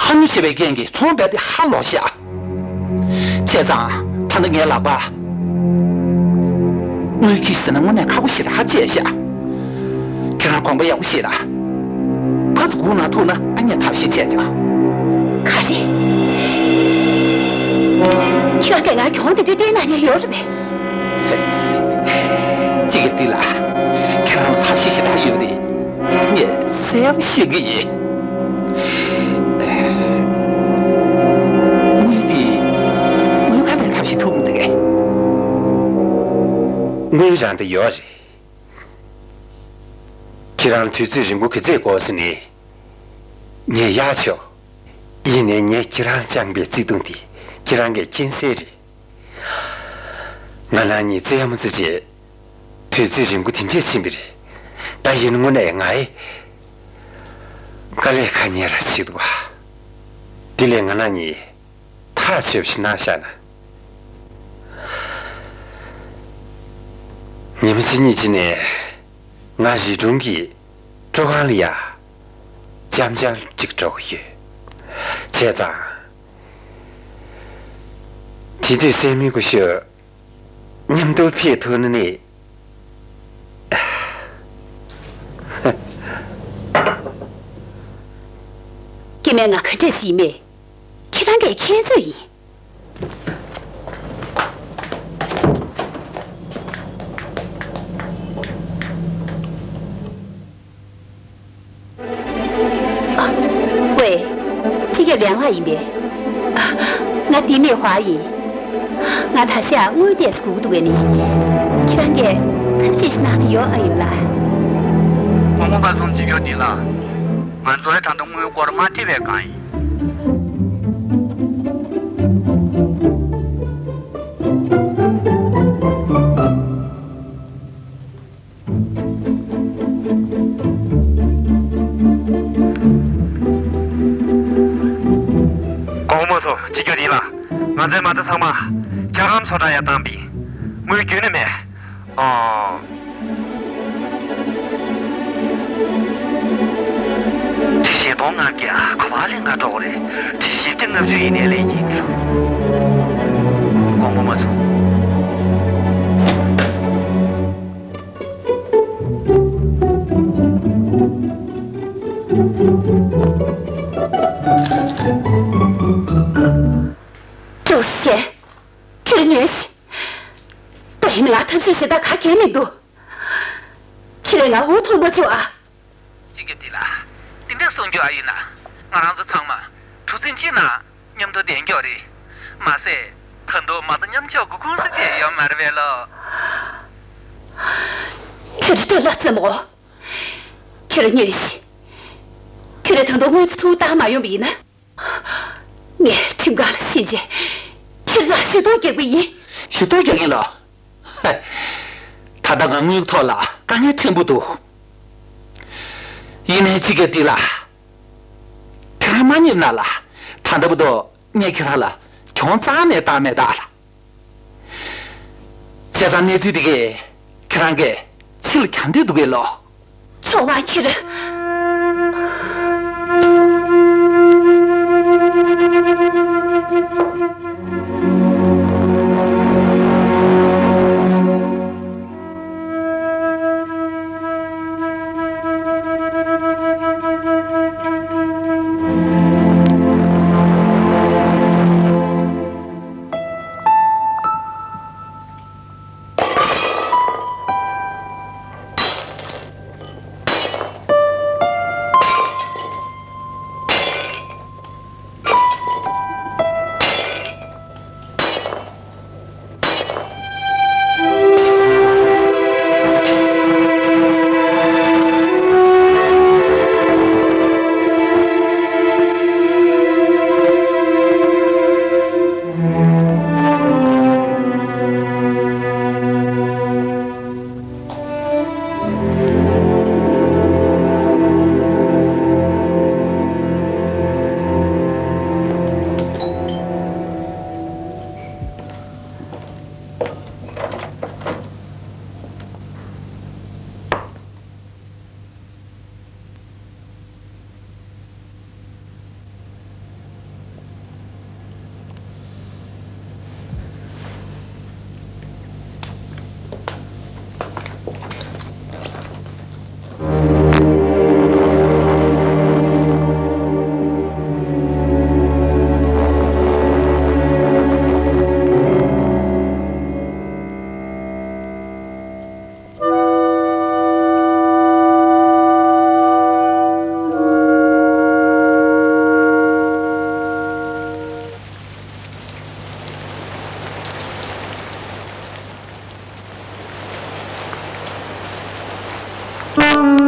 ཧ་ཉུང་ཞེས་པའི་རྐྱེན་གྱིས་ཚོང་རྦད་དེ་ཧ་ལོག་ཤག་བྱས་ཙང་ད་ནི་ངའི་ལག་པར་དངུལ་གྱིས་ཟེར་ན་དངོས་གནས་ཁག་པོ་ཞེ་དྲག་ཧ་བཅད་ཤག་ཁྱེད་རང་དགོངས་པ་ཡག་པོ་བཞེས་དང་། ཕར་ཚུར་སྒུག་གནང་ཐུབ་ན་ཨ་ངས་ཐབས་ཤེས་བྱས་ཀྱང་། ག་རེ། ཁྱེད་རང་གིས་ང་གྱོང་དེ་འདྲ་གཏན་ནས་ཉན་ཡོད་རེད་པས། སྤྱི་ཁྱབ་འདི་ལ། ཁྱེད་རང་ལ་ཐབས་ཤེས་ཞེ་དྲག་ཡོད་པ་དེ་ངས་གསལ་པོ་ཤེས་ཀྱི་ཡིན། དངུལ་འདི། དངུལ་ག་ནས་ཐབས་ཤེས་ཐུབ་མི་འདུག་གས། དངུལ་རང་འདི་ཡོད་རེད། ཁྱེད་རང་དུས་ཚོད་རིང་པོ་ག་ཚོད་འགོར་སོང་ནས། ངས་གཡར་ཆོག་ཡིན་ནའི་ངས་ཁྱེད་རང་བཅངས་པའི་བརྩེ་དུང་དེ་ཁྱེད་རང་གིས་མཁྱེན་གསལ་རེད། ང་རང་གཉིས་རྩེད་མོ་རྩེ་བྱས་དུས་ཚོད་རིང་པོ་དེ་འདྲས་ཕྱིན་པ་རེད། ད་ཡིན་དངོས་གནས་ང་ཡི་དཀའ་ལས་ཁག་ཉེ་ར་ཞིག་འདུག་བ། དེ་ལས་ང་རང་གཉིས་ཐག་ཆོད་པ་ཞིག་གནང་བཞག་ན། ཉི་མ་གཅིག་གཉིས་ཀྱི་ནས་ང་རི་གྲོང་གི་སྤྲོ་ཁང་ལ་ཡ་འཇམ་འཇམ་ཅིག་འགྲོ་གི་ཡོད། བྱས་ཙང་། དེ་དུས་སྲས་མོའི་སྐུ་ཞབས་མཉམ་དུ་ཕེབས་ཐུབ་ན་ནི། སྐྱེ་དམན་ང་ག་འདྲས་ཡིན་མེད། ཁྱེད་རང་གིས་མཁྱེན་བཟོས་ཡིན། ཨ། ཝེ། སྤྱི་ཁྱབ་ལིའང་ལགས་ཡིན་པས། ཨ། ང་ལྡེ་མིག་ཧྭ་ཡིན། ང་ད་ཆ་དངུལ་ཏོག་ཙམ་དགོས་ཀྱི་འདུག་གས་ནི། ཁྱེད་རང་གིས་ཐབས་ཤེས་ཤིག་གནང་ན་ཡོང་ཨ་ཡོད་ལགས། དགོངས་པ་མ་ཚོམ་སྤྱི་ཁྱབ་འདི་ལ། ང་ཚོའི་ད་ལྟ་དངུལ་སྐོར་མ་དྲིས་པའི་སྒང་ཡིན། དགོངས་པ་མ་ཚོམ་སྤྱི་ཁྱབ་འདི་ལ། ང་ཚོའི་མ་རྩ་ཚང་མ་འཁྱག་སྒམ་བཟོ་གྲྭ་ཡར་བཏང་པ་ཡིན། དངུལ་ཁྱོན་ནས་མེད། ཨོ། ཁྲི་བཞི་སྟོང་ལྔ་བརྒྱ་ག་པར་ལེན་ག་འགྲོ་གི་རེད། ཁྲི་བཞི་བརྒྱ་ལྔ་བཅུ་ཡིན་ནའི་ལེན་གྱི་ཡིན་ཚུལ། དགོངས་པ་མ་ཚོམ། ཏུར་ཤན། ཁྱེད་ཉོན་ཞིག་ད་ཡིན་ང་ཐབས་ཤེས་ཞེ་དྲག་ག་གེ་མི་འདུག་ཁྱེད་ལས་ང་འུ་ཐུག་མ་བྱུང་ཨ། ཅི་གི་འདི་ལ། འདི་འདྲ་གསུང་རྒྱུ་ཨ་ཡིན་ན། ང་རང་ཚོ་ཚང་མ་གྲུ་གཟིངས་གཅིག་ནང་མཉམ་དུ་བསྡད་རྒྱུ་རེད། མ་ཟད། ད་དུང་མ་རྩ་མཉམ་འཇོག་གི་ཀུང་སི་བཅས་ཡོད་མ་རེད་པས་ལོ། ཁྱོད་ཀྱིས་ལབ་ཙམ་མོ། ཁྱོད་ཉོན་ཞིག་ཁྱོད་ལ་ད་དུང་དངུལ་ཚུར་བཏང་མ་ཡོང་བ་ཡིན་ན། ངས་ཁྲིམས་ཁང་ལ་ཕྱིན་རྗེས་ཁྱེད་ལ་ཞུ་གཏུག་རྒྱག་པ་ཡིན། ཞུ་གཏུག་རྒྱག་གིན་ལོ། ད་ལྟ་ང་དངུལ་ཐོག་ལ་དཀའ་ངལ་ཕྲན་བུ་འདུག་ཡིན་ནའི་ཅི་གི་འདི་ལ། ཁྱེད་རང་མ་ཉེས་ན་ལ། ད་ལྟ་བར་དུ་ངས་ཁྱེད་རང་ལ་གྱོང་རྩ་ནས་བཏང་མེད་ད་ལ། བྱས་ཙང་གནས་ཚུལ་འདི་གས་ཁྱེད་རང་གིས་ཕྱི་ལ་གྱང་འདོད་འདུག་གས་ལོ། ཆོག་མ་ཁྱེད།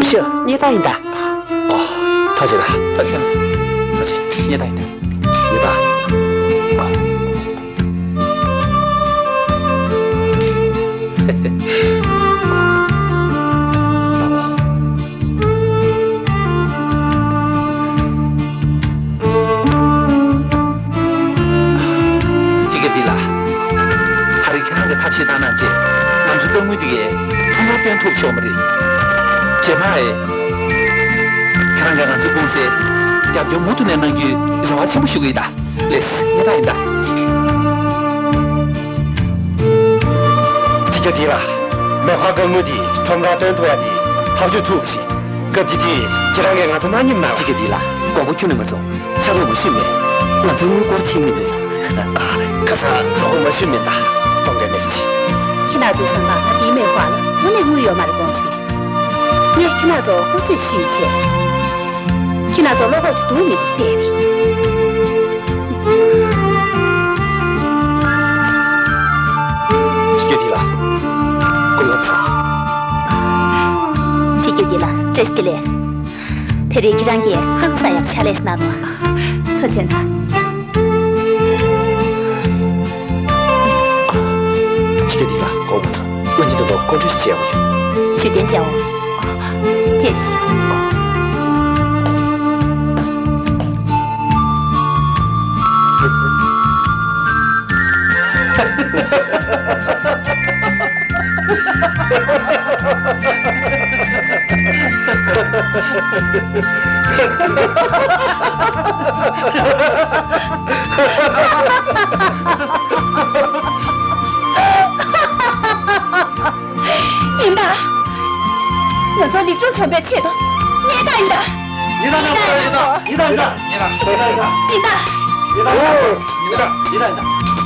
ཤི། རྙེད་ཐག་ཡིན་ད། ཨོ། ཐུགས་རྗེ་ཆེ། ཐུགས་རྗེ་ཆེ། ཐུགས་རྗེ་ཆེ། རྙེད་ཐག་ཡིན་ད། རྙེད་ཐག། ཨོ། ཅི་གི་འདི་ལ། ད་རེས་ཁྱེད་རང་གིས་ཐབས་ཤེས་བཏང་གནང་རྗེས། ང་ཚོའི་དཀའ་ངལ་འདི་གའི་ཁྲོམ་རར་སྟོན་ཐུབ་ཆོག་མ་རེད། རྗེས་མ་ཨེ། ཁྱེད་རང་གིས་ང་ཚོའི་ཀུང་སིར་རྒྱབ་སྐྱོར་མུ་མཐུད་ནས་གནང་རྒྱུའི་རེ་བ་ཆེན་པོ་ཞུ་གི་ཡིན་ད། ལགས་སེ། རྙེད་ཐག་ཡིན་ད། ཅི་གི་འདི་ལ། མེ་ཧྭ་དཀའ་ངལ་འདི་ཁྲོམ་རར་སྟོན་ཐུབ་པ་དེ་ཐག་གཅོད་ཐུབ་པ་རེད། སྐབས་དེ་དུས་ཁྱེད་རང་གིས་ང་ཚོ་མ་མཉེས་ན། ཅི་གི་འདི་ལ། དགོངས་པ་ཁྱོན་ནས་མ་ཚོམ། ཕྱག་རོགས་མ་ཞུས་མེད། ང་ཚོའི་དངུལ་སྒོར་ཐིག་མི་འདུག་ཨ། ཁ་སང་རོགས་པ་མ་ཞུས་མེད་ད། གཏོང་གི་མེད་ཅི། ཁྱེད་རང་ཚོའི་བསམ་པ་ང་འདིའི་མེ་ཧྭ་ལ་དངོས་གནས་དངུལ་ཡོད་མ་རེད་དགོངས་ཆེ། ངས་ཁྱེད་རང་ཚོར་སྐུ་རྩེད་ཞུས་བྱས། ཁྱེད་རང་ཚོ་བློ་ཁོག་དེ་འདུག་མི་འདུག་བལྟས་པ་ཡིན། ཅི་སྐྱོ་འདི་ལ། སྐུ་ངོ་ཚ། ཅི་སྐྱོ་འདི་ལ་བཀྲ་ཤིས་བདེ་ལེགས། དེ་རིང་ཁྱེད་རང་གིས་ཧང་སང་ཡག་ཕྱག་ལས་ཤིག་གནང་འདུག་ཐུགས་རྗེ་ཆེ་གནང་། ཅི་སྐྱོ་འདི་ལ་སྐུ་ངོ་ཚ། ང་གཉིས་དོན་དུ་ཀོན་ཀྲེས་བྱེད་དགོས་ཡོད། ཞུ་རྟེན་བྱའོ། དེ་བཞིན། ཡིན་ད། ང་ཚོ་ལི་ཀྲུའུ་བྱམས་པའི་ཆེད་དུ་རྙེད་ཐག་ཡིན་ད། ཡིན་ད། ཡིན་ད། ཡིན་ད། ཡིན་ད། ཡིན་ད།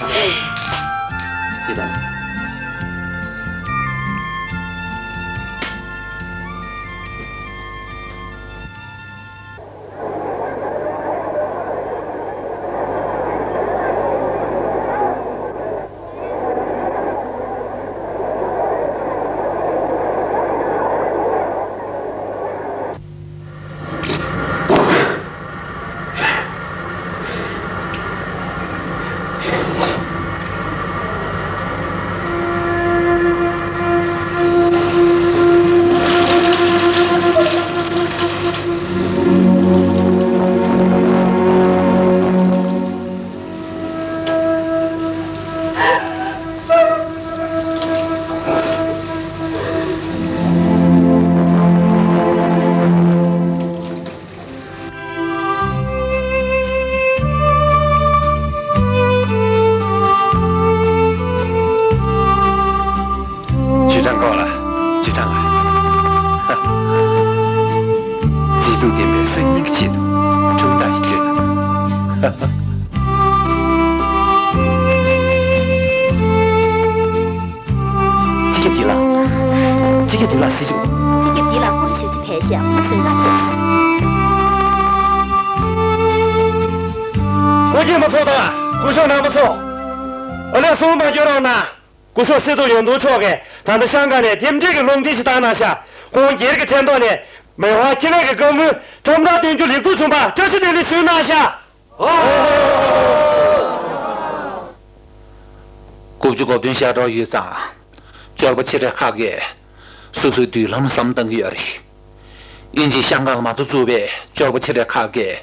ཡིན་ད། ཅུས་ཀྲང་ཀའོ་ལགས། ཅུས་ཀྲང་ལགས། མཛེས་སྡུག་ལྡན་པའི་སང་ཉིན་གྱི་ཆེད་དུ་ཁྲོམ་བདག་ཞིག་བསྐོས་གནང་། སྤྱི་ཁྱབ་འདི་ལ། སྤྱི་ཁྱབ་འདི་ལ་སྲིད་ཞུ། སྤྱི་ཁྱབ་འདི་ལ་སྐུ་རིམ་ཞུ་ཆེད་ཕེབས་ཤག་ཁོང་གཟིམ་ཁང་ཐོན་སོང་། སྐུ་མཁྱེན་པ་ཚོ་དང་སྐུ་ཞབས་རྣམ་པ་ཚོ། ཨ་ལས་གསུང་མ་སྐྱོན་རོགས་གནང་། སྐུ་ཞབས་སི་ཏུ་ཡོན་ཏུང་མཆོག་གིས་ད་ལྟ་ཤང་ཀང་ནས་རྟེན་འབྲེལ་གྱི་རླུང་འཕྲིན་ཞིག་བཏང་གནང་ཤག་ཁོང་སྒེར་གྱི་མཚན་ཐོག་ནས་མི་དབང་ཁྱེད་རང་གི་བཀའ་མོལ་ཁྲོམ་བདག་བསྟུན་རྒྱུ་ལེགས་གྲུབ་བྱུང་བར་བཀྲ་ཤིས་བདེ་ལེགས་ཞུས་གནང་ཤག་དགུ་བཅུ་གོ་བདུན་ཞག་གྲངས་ཡོད་ཙང་། འབྱོར་པ་ཆེ་གྲས་ཁག་གིས་སོ་སོའི་མདུན་ལམ་བསམ་བཏང་གི་ཡོད་རེད། དབྱིན་ཇིས་ཤང་ཀང་མ་གཏོགས་བཙུགས་པའི་འབྱོར་པ་ཆེ་གྲས་ཁག་གིས་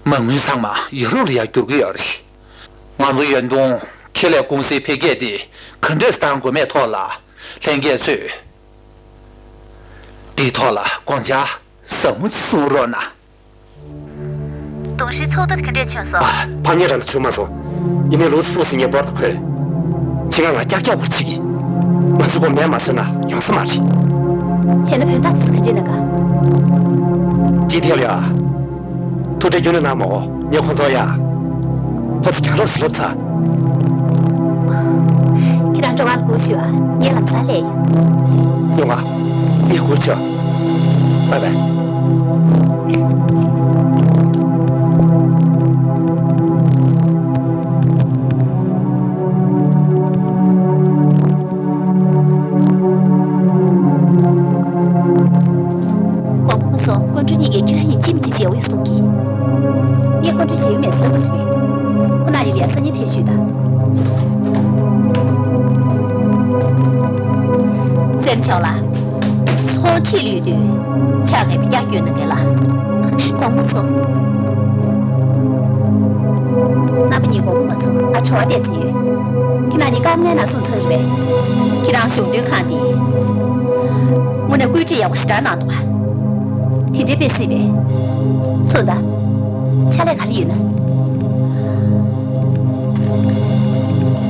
མ་དངུལ་ཚང་མ་ཡུ་རོབ་ལ་ཡར་བསྒྱུར་གི་ཡོད་རེད། ང་ཚོ་ཡོན་ཏུང་ཁེ་ལས་ཀུང་སིའི་འཕེལ་རྒྱས་དེ་ག་འདྲས་གཏང་དགོས་མེད་ཐོག་ལ་ལྷན་རྒྱས་ཚོས་དེའི་ཐོག་ལ་དགོངས་འཆར་ཟབ་མོ་ཞིག་གསུང་རོགས་གནང་། ཏུང་ཧྲི་ཚོགས་འདུ་ག་འདྲས་བྱུང་སོང་། ཨ། ཕམ་ཉེས་རང་ད་བྱུང་མ་སོང་། ཡིན་ནའི་ལུའུ་ཙི་ཧྥུའུ་ཟེར་མཁན་སྤོར་དང་ཁོས། ཁྱེད་རང་ང་ཀྱག་ཀྱག་སྐོར་བྱེད་ཀྱི། ང་ཚོའི་སྐོར་མེད་མ་བཟོས་ན་ཡོང་ས་མ་རེད། བྱས་ན་བོད་བདག་དེ་ཚོ་ག་འདྲས་གནང་ག་དེའི་ཐད་ལ་ཡ། ཐུགས་ཁྲལ་ཁྱོན་ནས་གནང་མ་དགོས། ངས་ཁོ་ཚོར་ཡ། ཕར་ཚུར་གྱང་རོགས་སུ་ལབ་ཚར། ཁྱེད་རང་སྤྲོ་བ་ལ་སྒུག་ཞུ་ཨ། ངས་ལམ་སང་སླེབས་ཡོང་། ཡོང་ཨ། ངས་སྒུག་བྱས། བའི་བའི། གོང་མ་མ་སོང་། ཀོང་ཀྲུའུ་གཉིས་ཀས་ཁྱེད་རང་ཡིན་གཅིག་མིན་གཅིག་མཇལ་དགོས་གསུང་གི། ངས་ཀོང་ཀྲུའུ་མཇལ་གི་མེད་ཟེར་ལབ་པ་བྱུང་བས། ཁོ་ན་ཡིན་ལ་སང་ཉིན་ཕེབས་ཞུས་དང་། སྲས་མོ་མཆོག་ལགས། ཚོང་ཁྲིད་ལུས་དུས་ཕྱག་ངན་པའི་རྒྱགས་སྐྱོན་གནང་གི་ལགས། གོང་མ་མ་སོང་། རྣམ་པ་གཉིས་གོང་མ་མ་སོང་། ཨ། དྲི་བ་དེ་ཅིག་ཡོད། ཁྱེད་རང་གཉིས་སྐར་མ་ལྔའི་ནང་སོང་ཚར་རེད་པས། ཁྱེད་རང་གཞུང་དོན་ཁང་དེ་དངོས་གནས་བཀོད་སྒྲིག་ཡག་པོ་ཞེ་དྲག་གནང་འདུག་ག་དེ་འདྲའི་དཔེ་སྲིད་པས། སོང་ད། ཕྱག་ལས་ག་རེ་ཡོད་ན།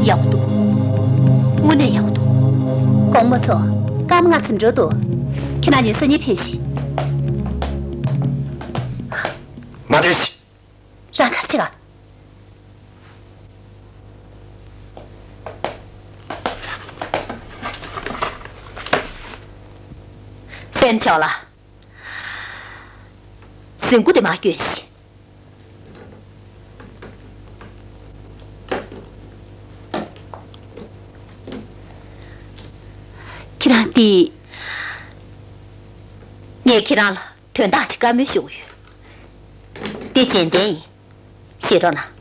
ཡག་པོ་འདུག་དངོས་གནས་ཡག་པོ་འདུག་གོང་མ་མ་སོང་། སྐར་མ་ལྔ་ཟིན་འགྲོ་འདུག་ཁྱེད་རང་གཉིས་སང་ཉིན་ཕེབས་ཤིག་མ་སྡོད་ཤིག་རང་ག་རེ་བྱེད་ག་སྲས་མོ་མཆོག་ལགས། གཟིམ་སྒོ་དེ་མར་སྐྱོན་ཞིག་ཁྱེད་རང་འདི། ངས་ཁྱེད་རང་ལ་དོན་དག་ཅིག་བཀའ་མོལ་ཞུ་གི་ཡོད། འདི་རྗེས་འདེད་ཡིན། བཞེས་རོགས་གནང་།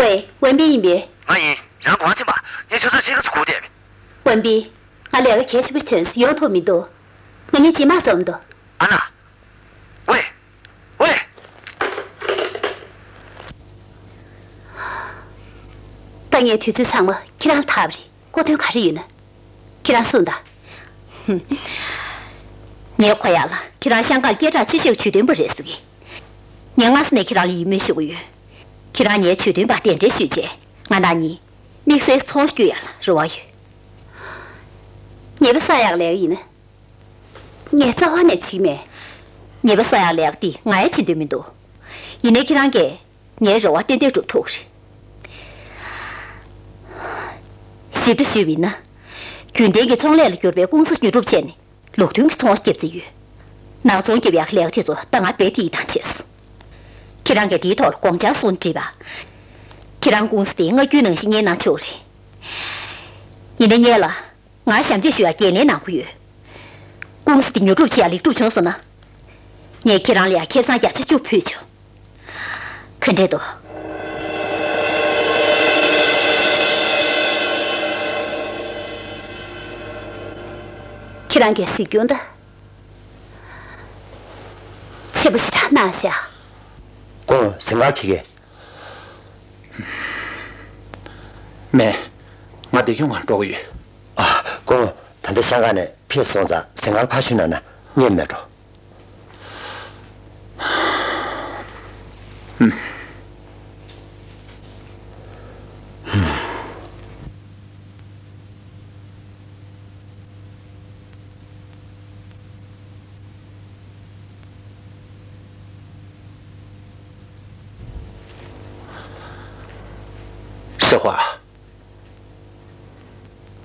ཨེ། ཝེན་པིན་ཡིན་པས། ང་ཡིན། རང་གདོང་ཕྱིན་པ། ངས་ཁྱོད་ཚོར་ཤེས་ཀ་ཚོ་གོ་བསྡད་པས། ཝེན་པིན། ང་ལས་ཀ་གལ་ཆེན་པོ་ཞིག་ཐོན་སོང་། ཡོང་ཐུབ་མི་འདུག་ང་གཉིས་རྗེས་མ་འཛོམས་འདུག་ཨ་ན། ཝེ། ཝེ། ད་ངས་དུས་ཚོད་ཚང་མ་ཁྱེད་རང་ལ་ཐོབ་རེད། གོ་དོན་ག་རེ་ཡོད་ན། ཁྱེད་རང་གསུངས་དང་། ངས་གོ་ཡག་ལ་ཁྱེད་རང་ཤང་ཀང་སྐད་གྲགས་ཆེ་ཤོས་ཀྱི་ཇུས་འདོན་པ་རེད་ཟེར་གི། ངས་སྔ་ས་ནས་ཁྱེད་རང་ལ་ཡིད་སྨོན་ཞུ་གི་ཡོད། ཁྱེད་རང་ངའི་ཇུས་འདོན་པ་གདན་འདྲེན་ཞུས་རྗེས་ང་རང་གཉིས་དམིགས་བསལ་ཚོང་བསྐྱོད་ཡག་ལ་རེ་བ་ཡོད། ཉེས་པ་བསགས་ཡག་ལས་ཀ་ཡིན་ན། ངས་རྩ་བ་ནས་བྱེད་ཀྱི་མེད། ཉེས་པ་བསགས་ཡག་ལས་ཀ་འདི་ང་ཡང་བྱེད་འདོད་མི་འདུག་ཡིན་ནའི་ཁྱེད་རང་གིས་ངའི་རེ་བ་ཏན་ཏན་སྒྲུབ་ཐུབ་ཀྱི་རེད། ཞིབ་ཕྲ་ཞུས་པ་ཡིན་ན། རྒྱུན་ལྡན་གྱི་ཚོང་ལས་ལ་གྱུར་པའི་ཀུང་སི་ཉོ་སྒྲུབ་བྱས་ནས་ལུགས་མཐུན་གྱི་ཚོང་བསྐྱབ་རྩིས་ཡོད། ནག་ཚོང་བསྐྱབ་ཡག་ལས་ཀ་དེ་ཚོ་ད་ང་རྦད་དེ་ཡིད་ཐང་ཆད་སོང་། ཁྱེད་རང་གིས་དེའི་ཐོག་ལ་དགོངས་འཆར་གསུངས་དྲིས་པ། ཁྱེད་རང་ཀུང་སི་དེ་མངའ་རྒྱུའི་ནང་བཞིན་གཉེར་གནང་ཆོག་རེད། ཡིན་ནའི་ངས་ལ། ང་ཞབས་འདེགས་ཞུ་ཡག་འགན་ལེན་གནང་དགོས་ཡོད། ཀུང་སི་དེ་ཉོ་སྒྲུབ་བྱེད་ཡག་ལེགས་གྲུབ་བྱུང་སོང་ན། ངས་ཁྱེད་རང་ལ་ཡང་ཁེ་བཟང་བརྒྱ་ཆ་བཅུ་ཕུལ་ཆོག་ག་འདྲས་འདུག་ཁྱེད་རང་གིས་གཟིགས་སྐྱོང་ད། ཆེན་པོ་ཞེ་དྲག་གནང་ཤག་སྐུ་ངོ། གཟིམ་ཁང་ཁྱེར་གི། མེད། ང་བདེ་སྐྱོང་ཁང་འགྲོ་གི་ཡོད། ཨ། སྐུ་ངོ། ད་ལྟ་ཤང་ཀང་ནས་ཕེབས་སོང་ཙང་གཟིམ་ཁང་ཕར་ཞུ་གནང་ན་སྙན་མེད་འགྲོ། ཧྲི་ཧྭ།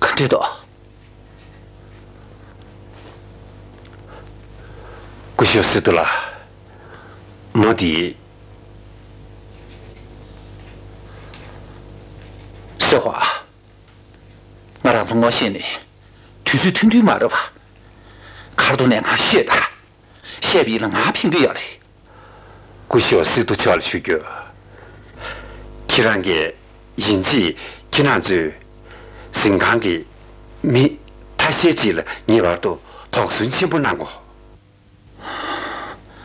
ག་འདྲས་འདུག་སྐུ་ཞབས་སི་ཏུ་ལགས། མོ་དེ། ཧྲི་ཧྭ། ང་རང་ཚོ་ངོ་ཤེས་ནས་དུས་ཚོད་ཐུང་ཐུང་མ་རེད་པ། ཁ་ཐུག་ནས་ང་བཤད་དང་། བཤད་པ་ཡིན་ན་ང་ཕན་གྱི་ཡོད་རེད། སྐུ་ཞབས་སི་ཏུ་མཆོག་ལ་ཞུ་རྒྱུ། ཁྱེད་རང་གིས་ཡིན་གཅིག་ཁྱེད་རང་ཚོའི་གཟིམ་ཁང་གི་མི་ཐ་ཤལ་ཅིག་ལ་ངེས་པར་དུ་དོགས་ཟོན་ཆེན་པོ་གནང་དགོས།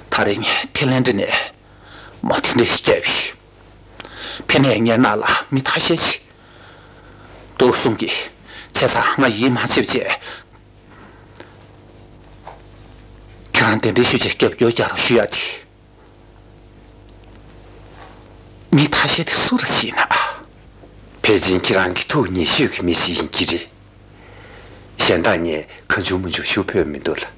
ད་རེས་ངས་ཐའི་ལེན་ཌི་ནས་མོ་དེ་འདྲ་ཞིག་བསྐྱལ་བས། ཕ་ནས་ངའི་ནང་ལ་མི་ཐ་ཤལ་ཅིག་འདུག་གསུང་གི། བྱས་ཙང་ང་ཡིད་མ་ཆེས་བྱས། ཁྱེད་རང་གདན་འདྲེན་ཞུས་བྱས་རྒྱབ་སྐྱོར་རྒྱག་རོགས་ཞུ་ཡ་དེ། མི་ཐ་ཤལ་དེ་སུ་ར་ཞིག་ཡིན་ན། ཕལ་ཆེར་ཁྱེད་རང་གི་ཐུགས་ཉེ་ཤོས་ཀྱི་མི་ཞིག་ཡིན་གྱི་རེད། གཞན་དག་ངས་གང་བྱུང་མང་བྱུང་ཞུ་ཕོད་མི་འདུག་ལགས།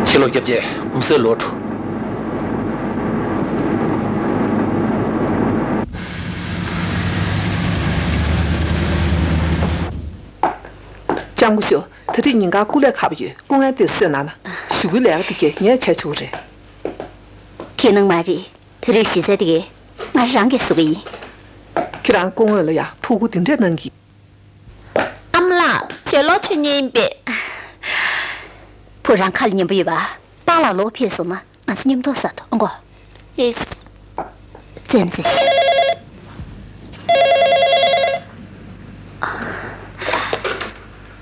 ཕྱི་ལོགས་རྒྱབ་རྗེས་གུང་སེང་ལོག་འགྲོ། ལྕམ་སྐུ་ཞབས། ད་རེས་ཉིན་གང་སྐུ་ལས་ཁག་པོ་ཡོད། སྐུ་ངལ་ཏོག་ཙམ་གནང་ན། གཞུག་གུའི་ལས་ཀ་དེ་གས་ངས་བྱས་ཆོག་གི་རེད། ཁྱེད་ནང་མ་རེད། ད་རེས་གཞི་རྩ་དེ་གས་ང་རང་གིས་བཟོ་གི་ཡིན། ཁྱེད་རང་སྐུ་ངོ་ལ་ཡང་ཐུགས་ཁུར་དེ་འདྲས་གནང་གི། ཨ་མ་ལགས། ཞལ་ལག་མཆོད་མཁན་ཡིན་པས། བུ་རང་ཁ་ལ་ཉན་པོ་ཡོད་པ། པཱ་ལགས་ལོག་ཕེབས་སོང་ན་ང་ཚོ་མཉམ་དུ་ཟ་ཐུབ་ཨང་གོ། ཡེས། ཙེམ་ཟེར་ཤིག་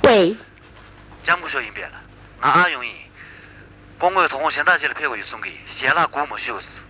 ཝེ། ལྕམ་སྐུ་ཞབས་ཡིན་པས་ལགས། ང་ཨ་ཡོང་ཡིན། སྐུ་ངོས་དོ་དགོང་གཞན་དག་ཅིག་ལ་ཕེབས་དགོས་ཡོད་གསུང་གི། ཞལ་ལག་སྒུག་མ་བཞུགས།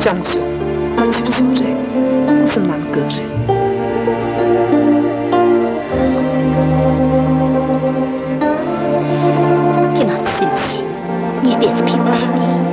ལྕམ་སྐུ་ཞབས། ད་ཕྱི་པོ་ཞིག་རེད། སྐུ་སེམས་ནང་ལ་དགའ་གི་རེད། ཁྱེད་རང་ཚོ་སེམས་ཤིག་ངས་ཏོག་ཙམ་ཕན་པོ་ཞིག་སྟེར།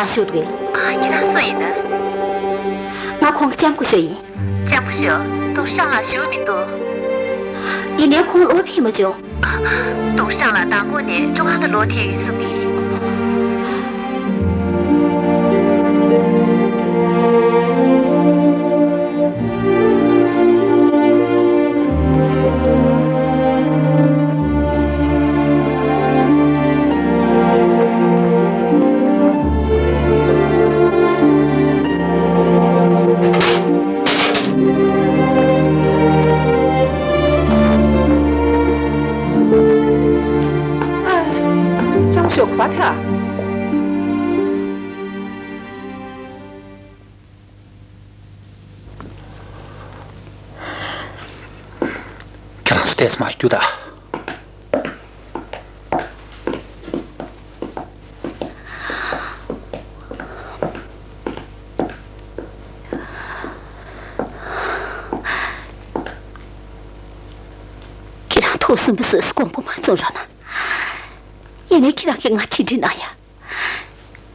ཨ་ཞུ་དགོས། ཨ། ཁྱེད་རང་སུ་ཡིན་ན། ང་ཁོང་གི་ལྕམ་སྐུ་ཞབས་ཡིན། ལྕམ་སྐུ་ཞབས། ཏུང་ཧྲང་ལགས་བཞུགས་མི་འདུག། ཡིན་ནའི་ཁོང་ལོག་ཕེབས་མ་བྱུང་། ཨ། ཏུང་ཧྲང་ལགས་མདང་དགོང་ནས་ཀྲུང་ཧྭ་ལ་ལོག་ཐེངས་ཡོད་གསུང་གི། ཨ། ལྕམ་ཞོགས་ག་པར་ཐལ། ཁྱེད་རང་ཚོ་ཏོག་ཙམ་མར་རྒྱུགས་དང་། ཁྱེད་རང་ཐུགས་སུན་པོ་བཟོས་སུ་དགོངས་པ་མ་ཚོམ་རོགས་གནང་། ཡིན་ནའི་ཁྱེད་རང་གིས་ང་དེ་འདྲ་གནང་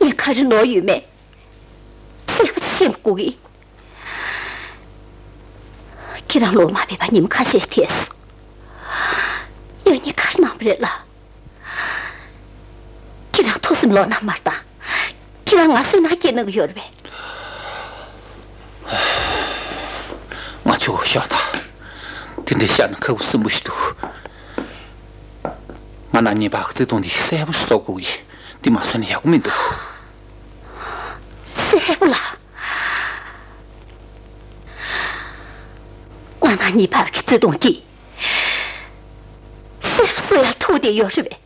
ཡ། ངས་ག་རེ་ནོར་ཡོད་མེད་གསལ་པོ་ཤེས་དགོས་གི། ཁྱེད་རང་ལོག་མ་ཕེབས་པ་ཉིན་མ་ཁ་ཤས་ཤིག་ཐལ་སོང་། ཡང་ཉིན་ག་རེ་གནང་བ་རེད་ལ། ཁྱེད་རང་ཐུགས་སེམས་ལོག་གནང་མ་རེད་ད། ཁྱེད་རང་ང་སུན་སྣང་སྐྱེས་གནང་གི་ཡོད་རེད་པས། ང་ཆུ་བོ་ཤོག་ད། དེ་འདྲའི་ཤ་ན་ཁ་ཁུ་སིམ་པོ་ཞིག་འདུག། ང་ན་ཉེས་པ་བརྩེ་དུང་འདི་གསལ་པོ་ཞིག་བཟོ་དགོས་གི། འདི་མ་བཟོས་ན་ཡག་པོ་མི་འདུག། གསལ་པོ་ལ། ང་ན་ཉེས་པ་གི་བརྩེ་དུང་འདི་གསལ་པོ་བཟོ་ཡ་ཐུག་བསྡད་ཡོད་རེད་པས།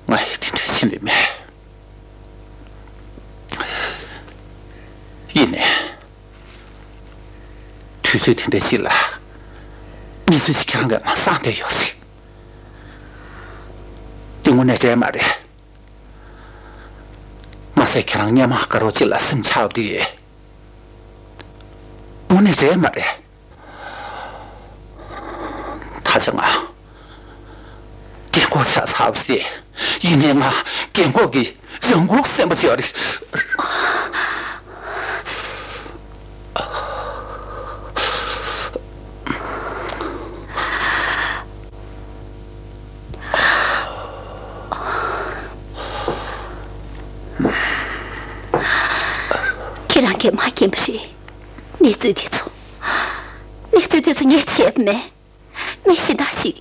ང་ཡི་དེ་འདྲ་ཕྱིན་རེད་མེད། ཡིན་ནའི། དུས་ཚོད་དེ་འདྲ་ཅིག་ལ། གནས་ཚུལ་ཞིག་ཁྱེད་རང་གི་ངོ་སང་བསྡད་ཡོད་རེད། དེ་དངོས་གནས་རེད་མ་རེད། མ་ཟད་ཁྱེད་རང་སྔོན་མ་དགའ་རོགས་ཅིག་ལ་སེམས་ཆགས་པ་དེ། དངོས་གནས་རེད་མ་རེད། ད་ཆ་ང་རྒན་གོག་ཆགས་ཚར་བ་རེད། ཡིན་ནའི་ང་རྒན་གོག་གི་རང་འགུག་སེམས་པ་ཅིག་ཡོད་རེད། ཁྱེད་རང་གིས་མ་མཁྱེན་པ་རེད། གནས་ཚུལ་འདི་ཚོ། གནས་ཚུལ་འདི་ཚོ་ངས་བྱས་པ་མེད། མི་གཞན་དག་ཅིག།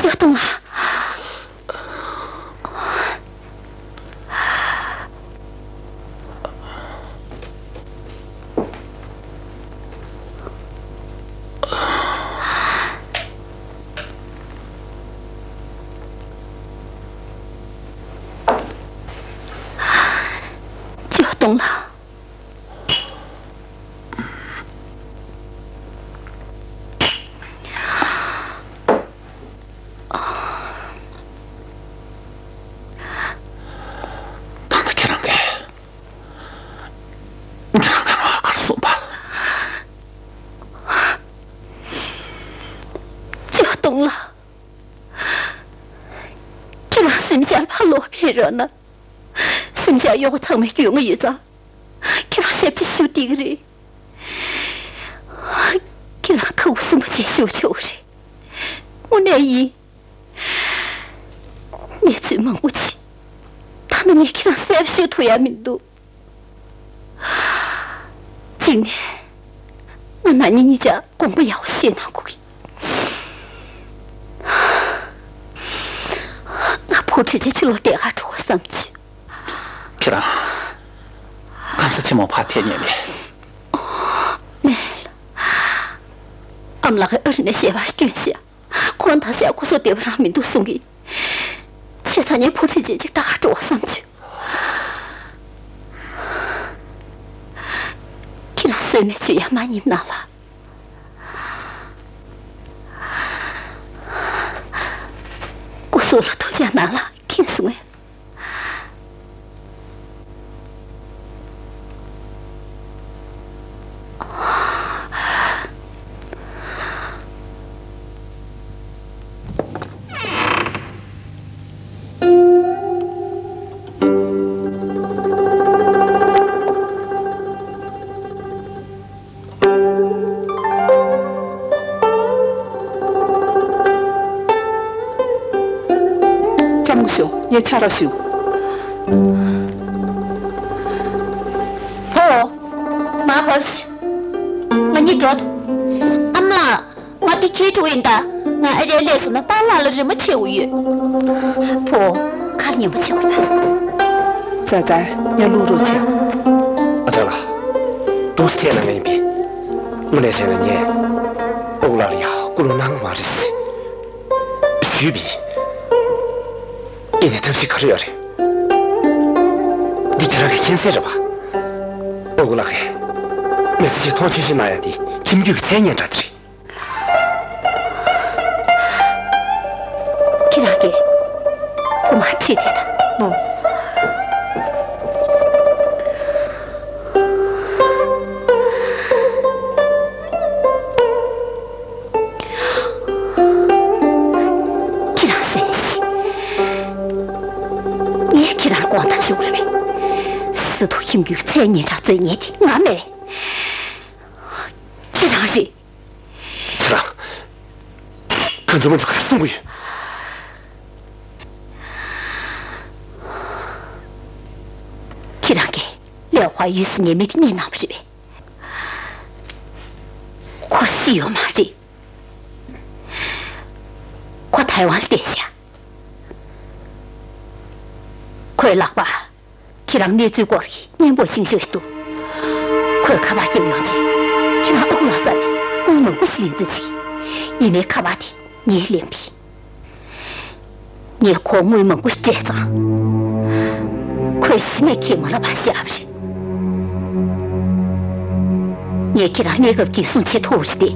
ཇོ་ཏུང་ལགས། ཇོ་ཏུང་ལགས། ད་ལྟ་ཁྱེད་རང་གིས། ཁྱེད་རང་གིས་ང་ག་རེ་གསུངས་པ། ཇོ་ཏུང་ལགས། ཁྱེད་རང་སེམས་ཅན་ཕར་ལོག་ཕེབས་རོགས་གནང་། སེམས་ཅན་གཡོག་པོ་ཚང་མས་སྐྱོ་ངལ་ཡོད་ཙང་། ཁྱེད་རང་ཞབས་ཕྱི་ཞུ་བདེ་གི་རེད། ཁྱེད་རང་ཁུ་སིམ་པོ་བྱས་ཞུ་ཆོག་རེད། དངོས་གནས་ཡིན། གནས་ཚུལ་མང་པོ་ཅིག་ད་ནི་ངས་ཁྱེད་རང་གསལ་པོ་ཞུ་ཐུབ་ཡ་མི་འདུག། གཅིག་ནས། ང་ན་ནིང་གཉིས་ཆ་དགོངས་པ་ཡག་པོ་བཞེས་གནང་དགོས་ཀྱི། ང་བུ་ཁྲིད་བྱས་ཕྱི་ལོགས་བསྡད་ག་འགྲོ་དགོས་བསམ་བྱུང་། ཁྱེད་རང་། སྐམ་ས་ཆེན་མོ་ཕར་ཐེག་ཉེན་མེད། མེད། ཨ་མ་ལགས་ཀྱིས་ཨ་རི་ནས་ཞལ་པར་བསྐྱོན་ཤག། ཁོང་ད་ཆ་སྐུ་གཟུགས་བདེ་པོ་རང་མི་འདུག་གསུང་གི། བྱས་ཙང་ངས་བུ་ཁྲིད་བྱས་ཅིག་ད་ག་འགྲོ་བསམ་བྱུང་། ཁྱེད་རང་གསོལ་སྨན་མཆོད་ཡ་མ་ཉིད་གནང་ལ། སྐུ་གཟུགས་ལ་ཐུགས་ཅག་གནང་ལ་མཁྱེན་སོང་ངས། ངས་ཕྱག་རོགས་ཞུ། བུ། མར་བབས་ཤིག་ང་གཉིས་འགྲོ་ཐུབ། ཨ་མ་ལགས། ང་འདི་འཁྱེར་འགྲོ་ཡིན་ད། ང་ཨ་རིར་སླེབས་སོང་ན་པཱ་ལགས་ལ་རེ་མ་ཁྲེལ་བོ་ཡོད། བུ། ཁ་ཉན་པོ་བྱེད་དགོས་ད། ཙ་ཙ། ངས་བླུག་རོགས་བྱས། ཨ་ཅག་ལགས། འདུག་སེ་ན་ངས་ཡིན་པས། དངོས་གནས་བྱས་ན་ངས་ཨ་ཁུ་ལགས་ལ་ཡ་སྐུ་རླུང་གནང་གི་མ་རེད་ཟེར་ཞུས་པས། ཡིན་ནའི་ཐབས་ཤེས་ག་རེ་ཡོད་རེད། འདི་ཁྱེད་རང་གིས་མཁྱེན་གསལ་རེད་པ། ཨ་ཁུ་ལགས་ཀྱིས་མི་ཚེ་ཞིག་མཐོང་ཆུང་ཞིག་གནང་ཡ་དེ་ཁྱིམ་རྒྱུད་ཀྱི་མཚན་སྙན་གྲགས་དེ་རེད། ཁྱེད་རང་གིས་ཁོ་མར་ཁྲིད་དེ་དང་། ཨོ། ཁྱེད་རང་གསན་ཤིག་ངས་ཁྱེད་རང་ལ་དགོངས་དག་ཞུ་གི་རེད་པས། སི་ཏུ་ཁྱིམ་རྒྱུད་ཀྱི་མཚན་སྙན་གྲགས་རྩོད་མཁན་དེ་ང་མ་རེད། ཁྱེད་རང་རེད། ཁྱེད་རང་། གང་བྱུང་མང་བྱུང་ག་རེ་གསུང་གི་ཡོད། ཁྱེད་རང་གིས་ལེའོ་ཧྭ་ཡུས་སི་ཉེས་མེད་དེ་བརྙས་གནང་བ་རེད་པས། ཁོ་ཤི་ཡོད་མ་རེད། ཁོ་ཐའེ་ཝན་ལ་བསྡད་ཤག་ཁོའི་ལག་པ། ཁྱེད་རང་གནས་ཚུལ་སྐོར་གྱི་སྙན་པོ་ཤིང་ཤོས་ཤིག་འདུག་ཁོས་ཁ་པར་བརྒྱབ་ཡོང་རྗེས། ཁྱེད་རང་ཨ་ཁུ་ལགས་རྩ་ནས་དངུལ་མང་པོ་ཞིག་ལེན་རྩིས་བྱེད། ཡིན་ནའི་ཁ་པར་དེ་ངས་ལེན་པས། ངས་ཁོར་དངུལ་མང་པོ་ཞིག་སྤྲད་ཙང་། ཁོས་གཞི་ནས་ཁས་མ་ལེན་པ་བཞག་པ་རེད། ངས་ཁྱེད་རང་གནས་སྐབས་ཀྱི་སྲུང་བྱེད་ཐུབ་པ་ཞིག་སྟེ།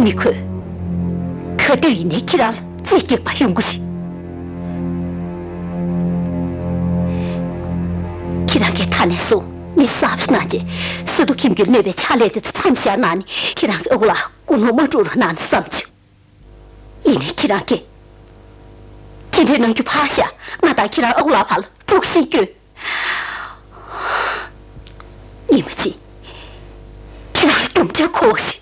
མི་ཁོས་ག་དུས་ཡིན་ནའི་ཁྱེད་རང་ལ་རྩིས་སྐྱེལ་བ་ཡོང་གི་རེད། ཁྱེད་རང་གིས་ད་ནས་བཟུང་མི་གསར་པ་ཞིག་གནང་རྗེས། སི་ཏུ་ཁྱིམ་རྒྱུད་གནོད་པའི་ཕྱག་ལས་དེ་ཚོ་མཚམས་བཞག་གནང་ནས། ཁྱེད་རང་གི་ཨ་ཁུ་ལགས་སྐུ་ལུས་མ་འཁྲུག་རོགས་གནང་ནས་བསམ་བྱུང་། ཡིན་ནའི་ཁྱེད་རང་གིས་དེ་འདྲའི་གནང་རྒྱུ་ཕར་བཞག་ང་དང་ཁྱེད་རང་ཨ་ཁུ་ལགས་བར་ལ་དཀྲུག་ཤིང་བསྐྱོན། ཉི་མ་གཅིག་ཁྱེད་རང་ལ་རྒྱུ་འབྲས་འཁོར་བ་རེད།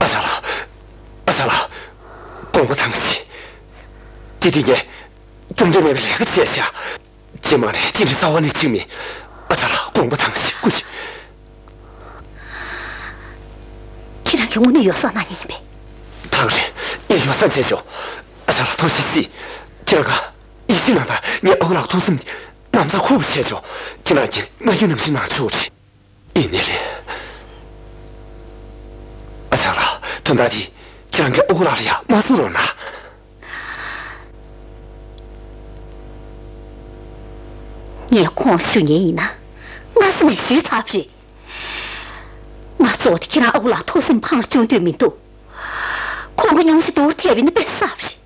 ཨ་ཅག་ལགས། ཨ་ཅག་ལགས། དགོངས་པ་དྭངས་ཤིག་དེ་དུས་ངས་རྒྱུ་འབྲས་མེད་པའི་ལས་ཀ་བྱས་ཤག་རྗེས་མ་ནས་དེ་འདྲའི་རྩ་བ་ནས་བྱེད་མེད། ཨ་ཅག་ལགས། དགོངས་པ་དྭངས་ཤིག་སྐུ་མཁྱེན། ཁྱེད་རང་གིས་དངོས་གནས་ཡོ་བསྲང་གནང་མཁན་ཡིན་པས། ད་ག་རེད། ངས་ཡོ་བསྲང་བྱས་ཆོག་ཨ་ཅག་ལགས། ཐུགས་རྗེ་གཟིགས། ཁྱེད་རང་ག་ཡིད་ཆེས་གནང་དང་། ངས་ཨ་ཁུ་ལགས་ཐུགས་སེམས་ནམ་ཚགས་ཁུར་བོ་བྱས་ཆོག་ཁྱེད་རང་གིས་ང་ཡི་ནང་བཞིན་གནང་ཆོག་རེད། ཡིན་ནའི་རེད། ཨ་ཅག་ལགས། དོན་དག་འདི་ཁྱེད་རང་གིས་ཨ་ཁུ་ལགས་ལ་ཡ་མ་བཙུགས་རོགས་གནང་། ངས་ཁོང་ལ་ཞུ་མཁན་ཡིན་ན། སྔ་ས་ནས་ཞུས་ཚར་བ་རེད། ང་གཙོ་བོ་དེ་ཁྱེད་རང་ཨ་ཁུ་ལགས་ཐུགས་སེམས་ཕངས་རྒྱུ་འདོད་མི་འདུག་ཁོང་གི་སྙུང་གཞི་སྡུག་རུ་ཐེབས་པ་ཡིན་ན་དཔེ་བསགས་པ་རེད།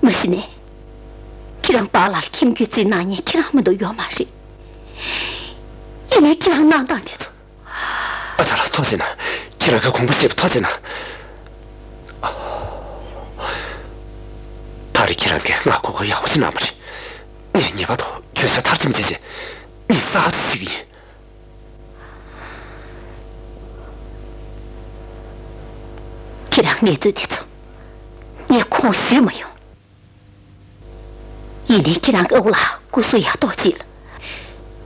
མ་གཞི་ནས། ཁྱེད་རང་པཱ་ལགས་ལ་ཁྱིམ་རྒྱུད་རྩིས་གནང་མཁན་ཁྱེད་རང་མ་གཏོགས་ཡོད་མ་རེད། ཡིན་ནའི་ཁྱེད་རང་གནང་སྟངས་དེ་ཚོ། ཨ་ཅག་ལགས། ཐུགས་རྗེ་གནང་། ཁྱེད་རང་གིས་དགོངས་པ་བཞེས་པ་ཐུགས་རྗེ་གནང་། ད་རེས་ཁྱེད་རང་གིས་ང་གོ་སྐབས་ཡག་པོ་ཞིག་གནང་བ་རེད། ངས་ངེས་པར་དུ་གྱོད་ཆག་མཐར་ཕྱིན་བྱས་རྗེས་མི་གསར་པ་ཞིག་ཡིན། ཁྱེད་རང་གནས་ཚུལ་དེ་ཚོ་ངས་ཁོང་ཞུས་མ་ཡོང་། ཡིན་ནའི་ཁྱེད་རང་གི་ཨ་ཁུ་ལགས་སྐུ་གཟུགས་ཡག་ཐོག་ཅིག་ལ།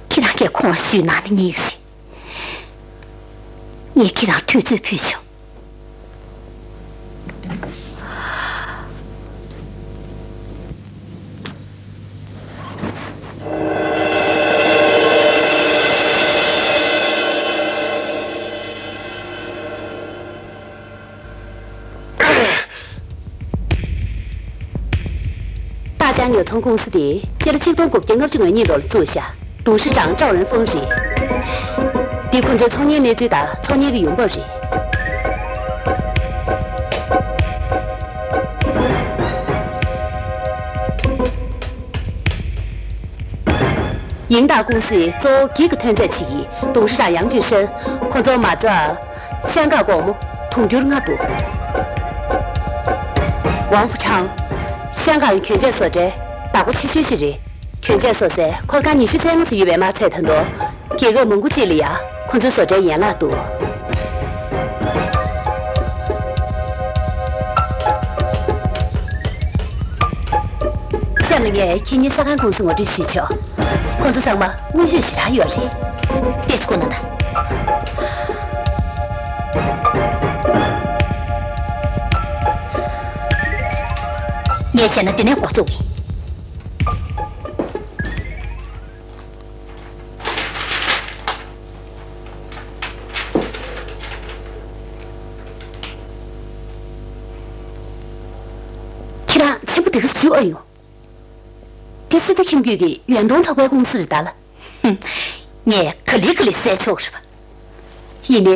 ཁྱེད་རང་གིས་ཁོང་ཞུས་གནང་ན་ཉེས་ཀྱི་རེད། ངས་ཁྱེད་རང་དུས་ཚོད་ཕུལ་ཆོག་ཏཱ་ཅང་ཉོ་ཚོང་ཀུང་སི་དེ་སྤྱི་ལོ་ཆིག་སྟོང་དགུ་བརྒྱ་ལྔ་བཅུ་ང་གཉིས་ལོར་བཙུགས་ཤག་ཏུའུ་ཧྲི་ཀྲང་ཀྲའོ་རེན་ཧྥང་རེད། འདི་ཁོ་ཚོའི་ཚོང་གཉེར་གནས་ཚུལ་དང་ཚོང་གཉེར་གྱི་ཡོང་འབབ་རེད། དབྱིན་ཏཱ་ཀུང་སིའི་གཙོ་བོ་འགྱིག་གི་ཐོན་རྫས་བྱེད་ཀྱི་ཏུའུ་ཧྲི་ཀྲང་ཡང་ཅུན་ཧྲན། ཁོ་ཚོ་མ་རྩ། ཤང་ཀང་སྒོར་མོ་དུང་ཕྱུར་ལྔ་འདུག་ཝང་ཧྥུ་ཁྲང་། ཤང་ཀང་གི་གྱོན་ཆས་བཟོ་གྲྭའི་བདག་པོ་ཆེ་ཤོས་ཤིག་རེད། གྱོན་ཆས་བཟོ་སའི་འཁོར་ཁང་ཉི་ཤུ་རྩ་ལྔ་ཙམ་ཡོད་པས་མ་ཚད། ད་དུང་རྒྱལ་ཁབ་མང་པོ་ཅིག་ལ་ཡང་ཁོ་ཚོའི་བཟོ་གྲྭའི་ཡན་ལག་འདུག་སྐབས་ལ་ངས་ཁྱེད་གཉིས་ས་ཁང་ཀུང་སི་ངོ་སྤྲོད་ཞུས་ཆོག། ཁོང་ཚོ་ཚང་མ་དངུལ་ཆུ་ཞེ་དྲག་ཡོད་རེད། ཏོག་ཙམ་སྒུག་གནང་དང་། ངས་བྱས་ན་འདི་ནས་འགོ་བཙུགས་ཡིན། ཁྱེད་རང་ཆེན་པོ་དེ་ག་ཟེར་ཨ་ཡོང་། དེ་སི་ཏུ་ཁྱིམ་རྒྱུད་ཀྱི་ཡོན་ཏོང་ཐོག་པའི་ཀུང་སི་རེད་ད་ལ། ཧུམ། ངས་ག་ལེ་ག་ལེ་བསད་ཆོག་རེད་པ། ཡིན་ནའི།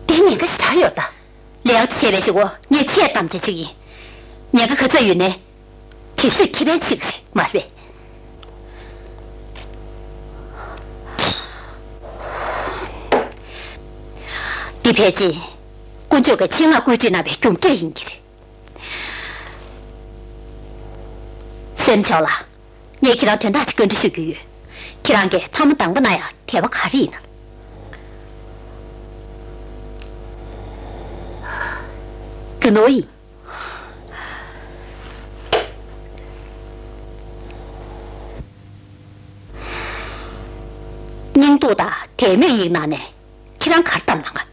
དེ་ཉེན་ཁ་ཞེ་དྲག་ཡོད་ད། ལས་ཀ་བྱས་པའི་གཞུག་གུ་ངས་ཆེས་དམ་བཅའ་བྱེད་ཀྱི་ཡིན། ཉེན་ཁ་ག་ཚོད་ཡོད་ནའི། དེ་ཚོས་ཁེ་ཕན་བྱེད་ཀྱི་རེད་མ་རེད་པས། འདི་ཕལ་ཆེར་དཀོན་མཆོག་གི་ཆེད་མངགས་བཀོད་སྒྲིག་གནང་བའི་རྒྱུ་འབྲས་ཡིན་གྱི་རེད། སེམས་ཆོག་ལ། ངས་ཁྱེད་རང་དོན་དག་ཅིག་བཀའ་འདྲི་ཞུ་རྒྱུ་ཡོད། ཁྱེད་རང་གིས་ཐ་མ་དང་པོ་གནང་ཡག་དེ་བ་ག་རེ་ཡིན་ནམ། རྒྱུ་ནོར་ཡིན། སྙིང་སྡུག་དང་དད་མོས་ཡིན་ནའི། ཁྱེད་རང་ག་རེ་གཏམ་གནང་ག།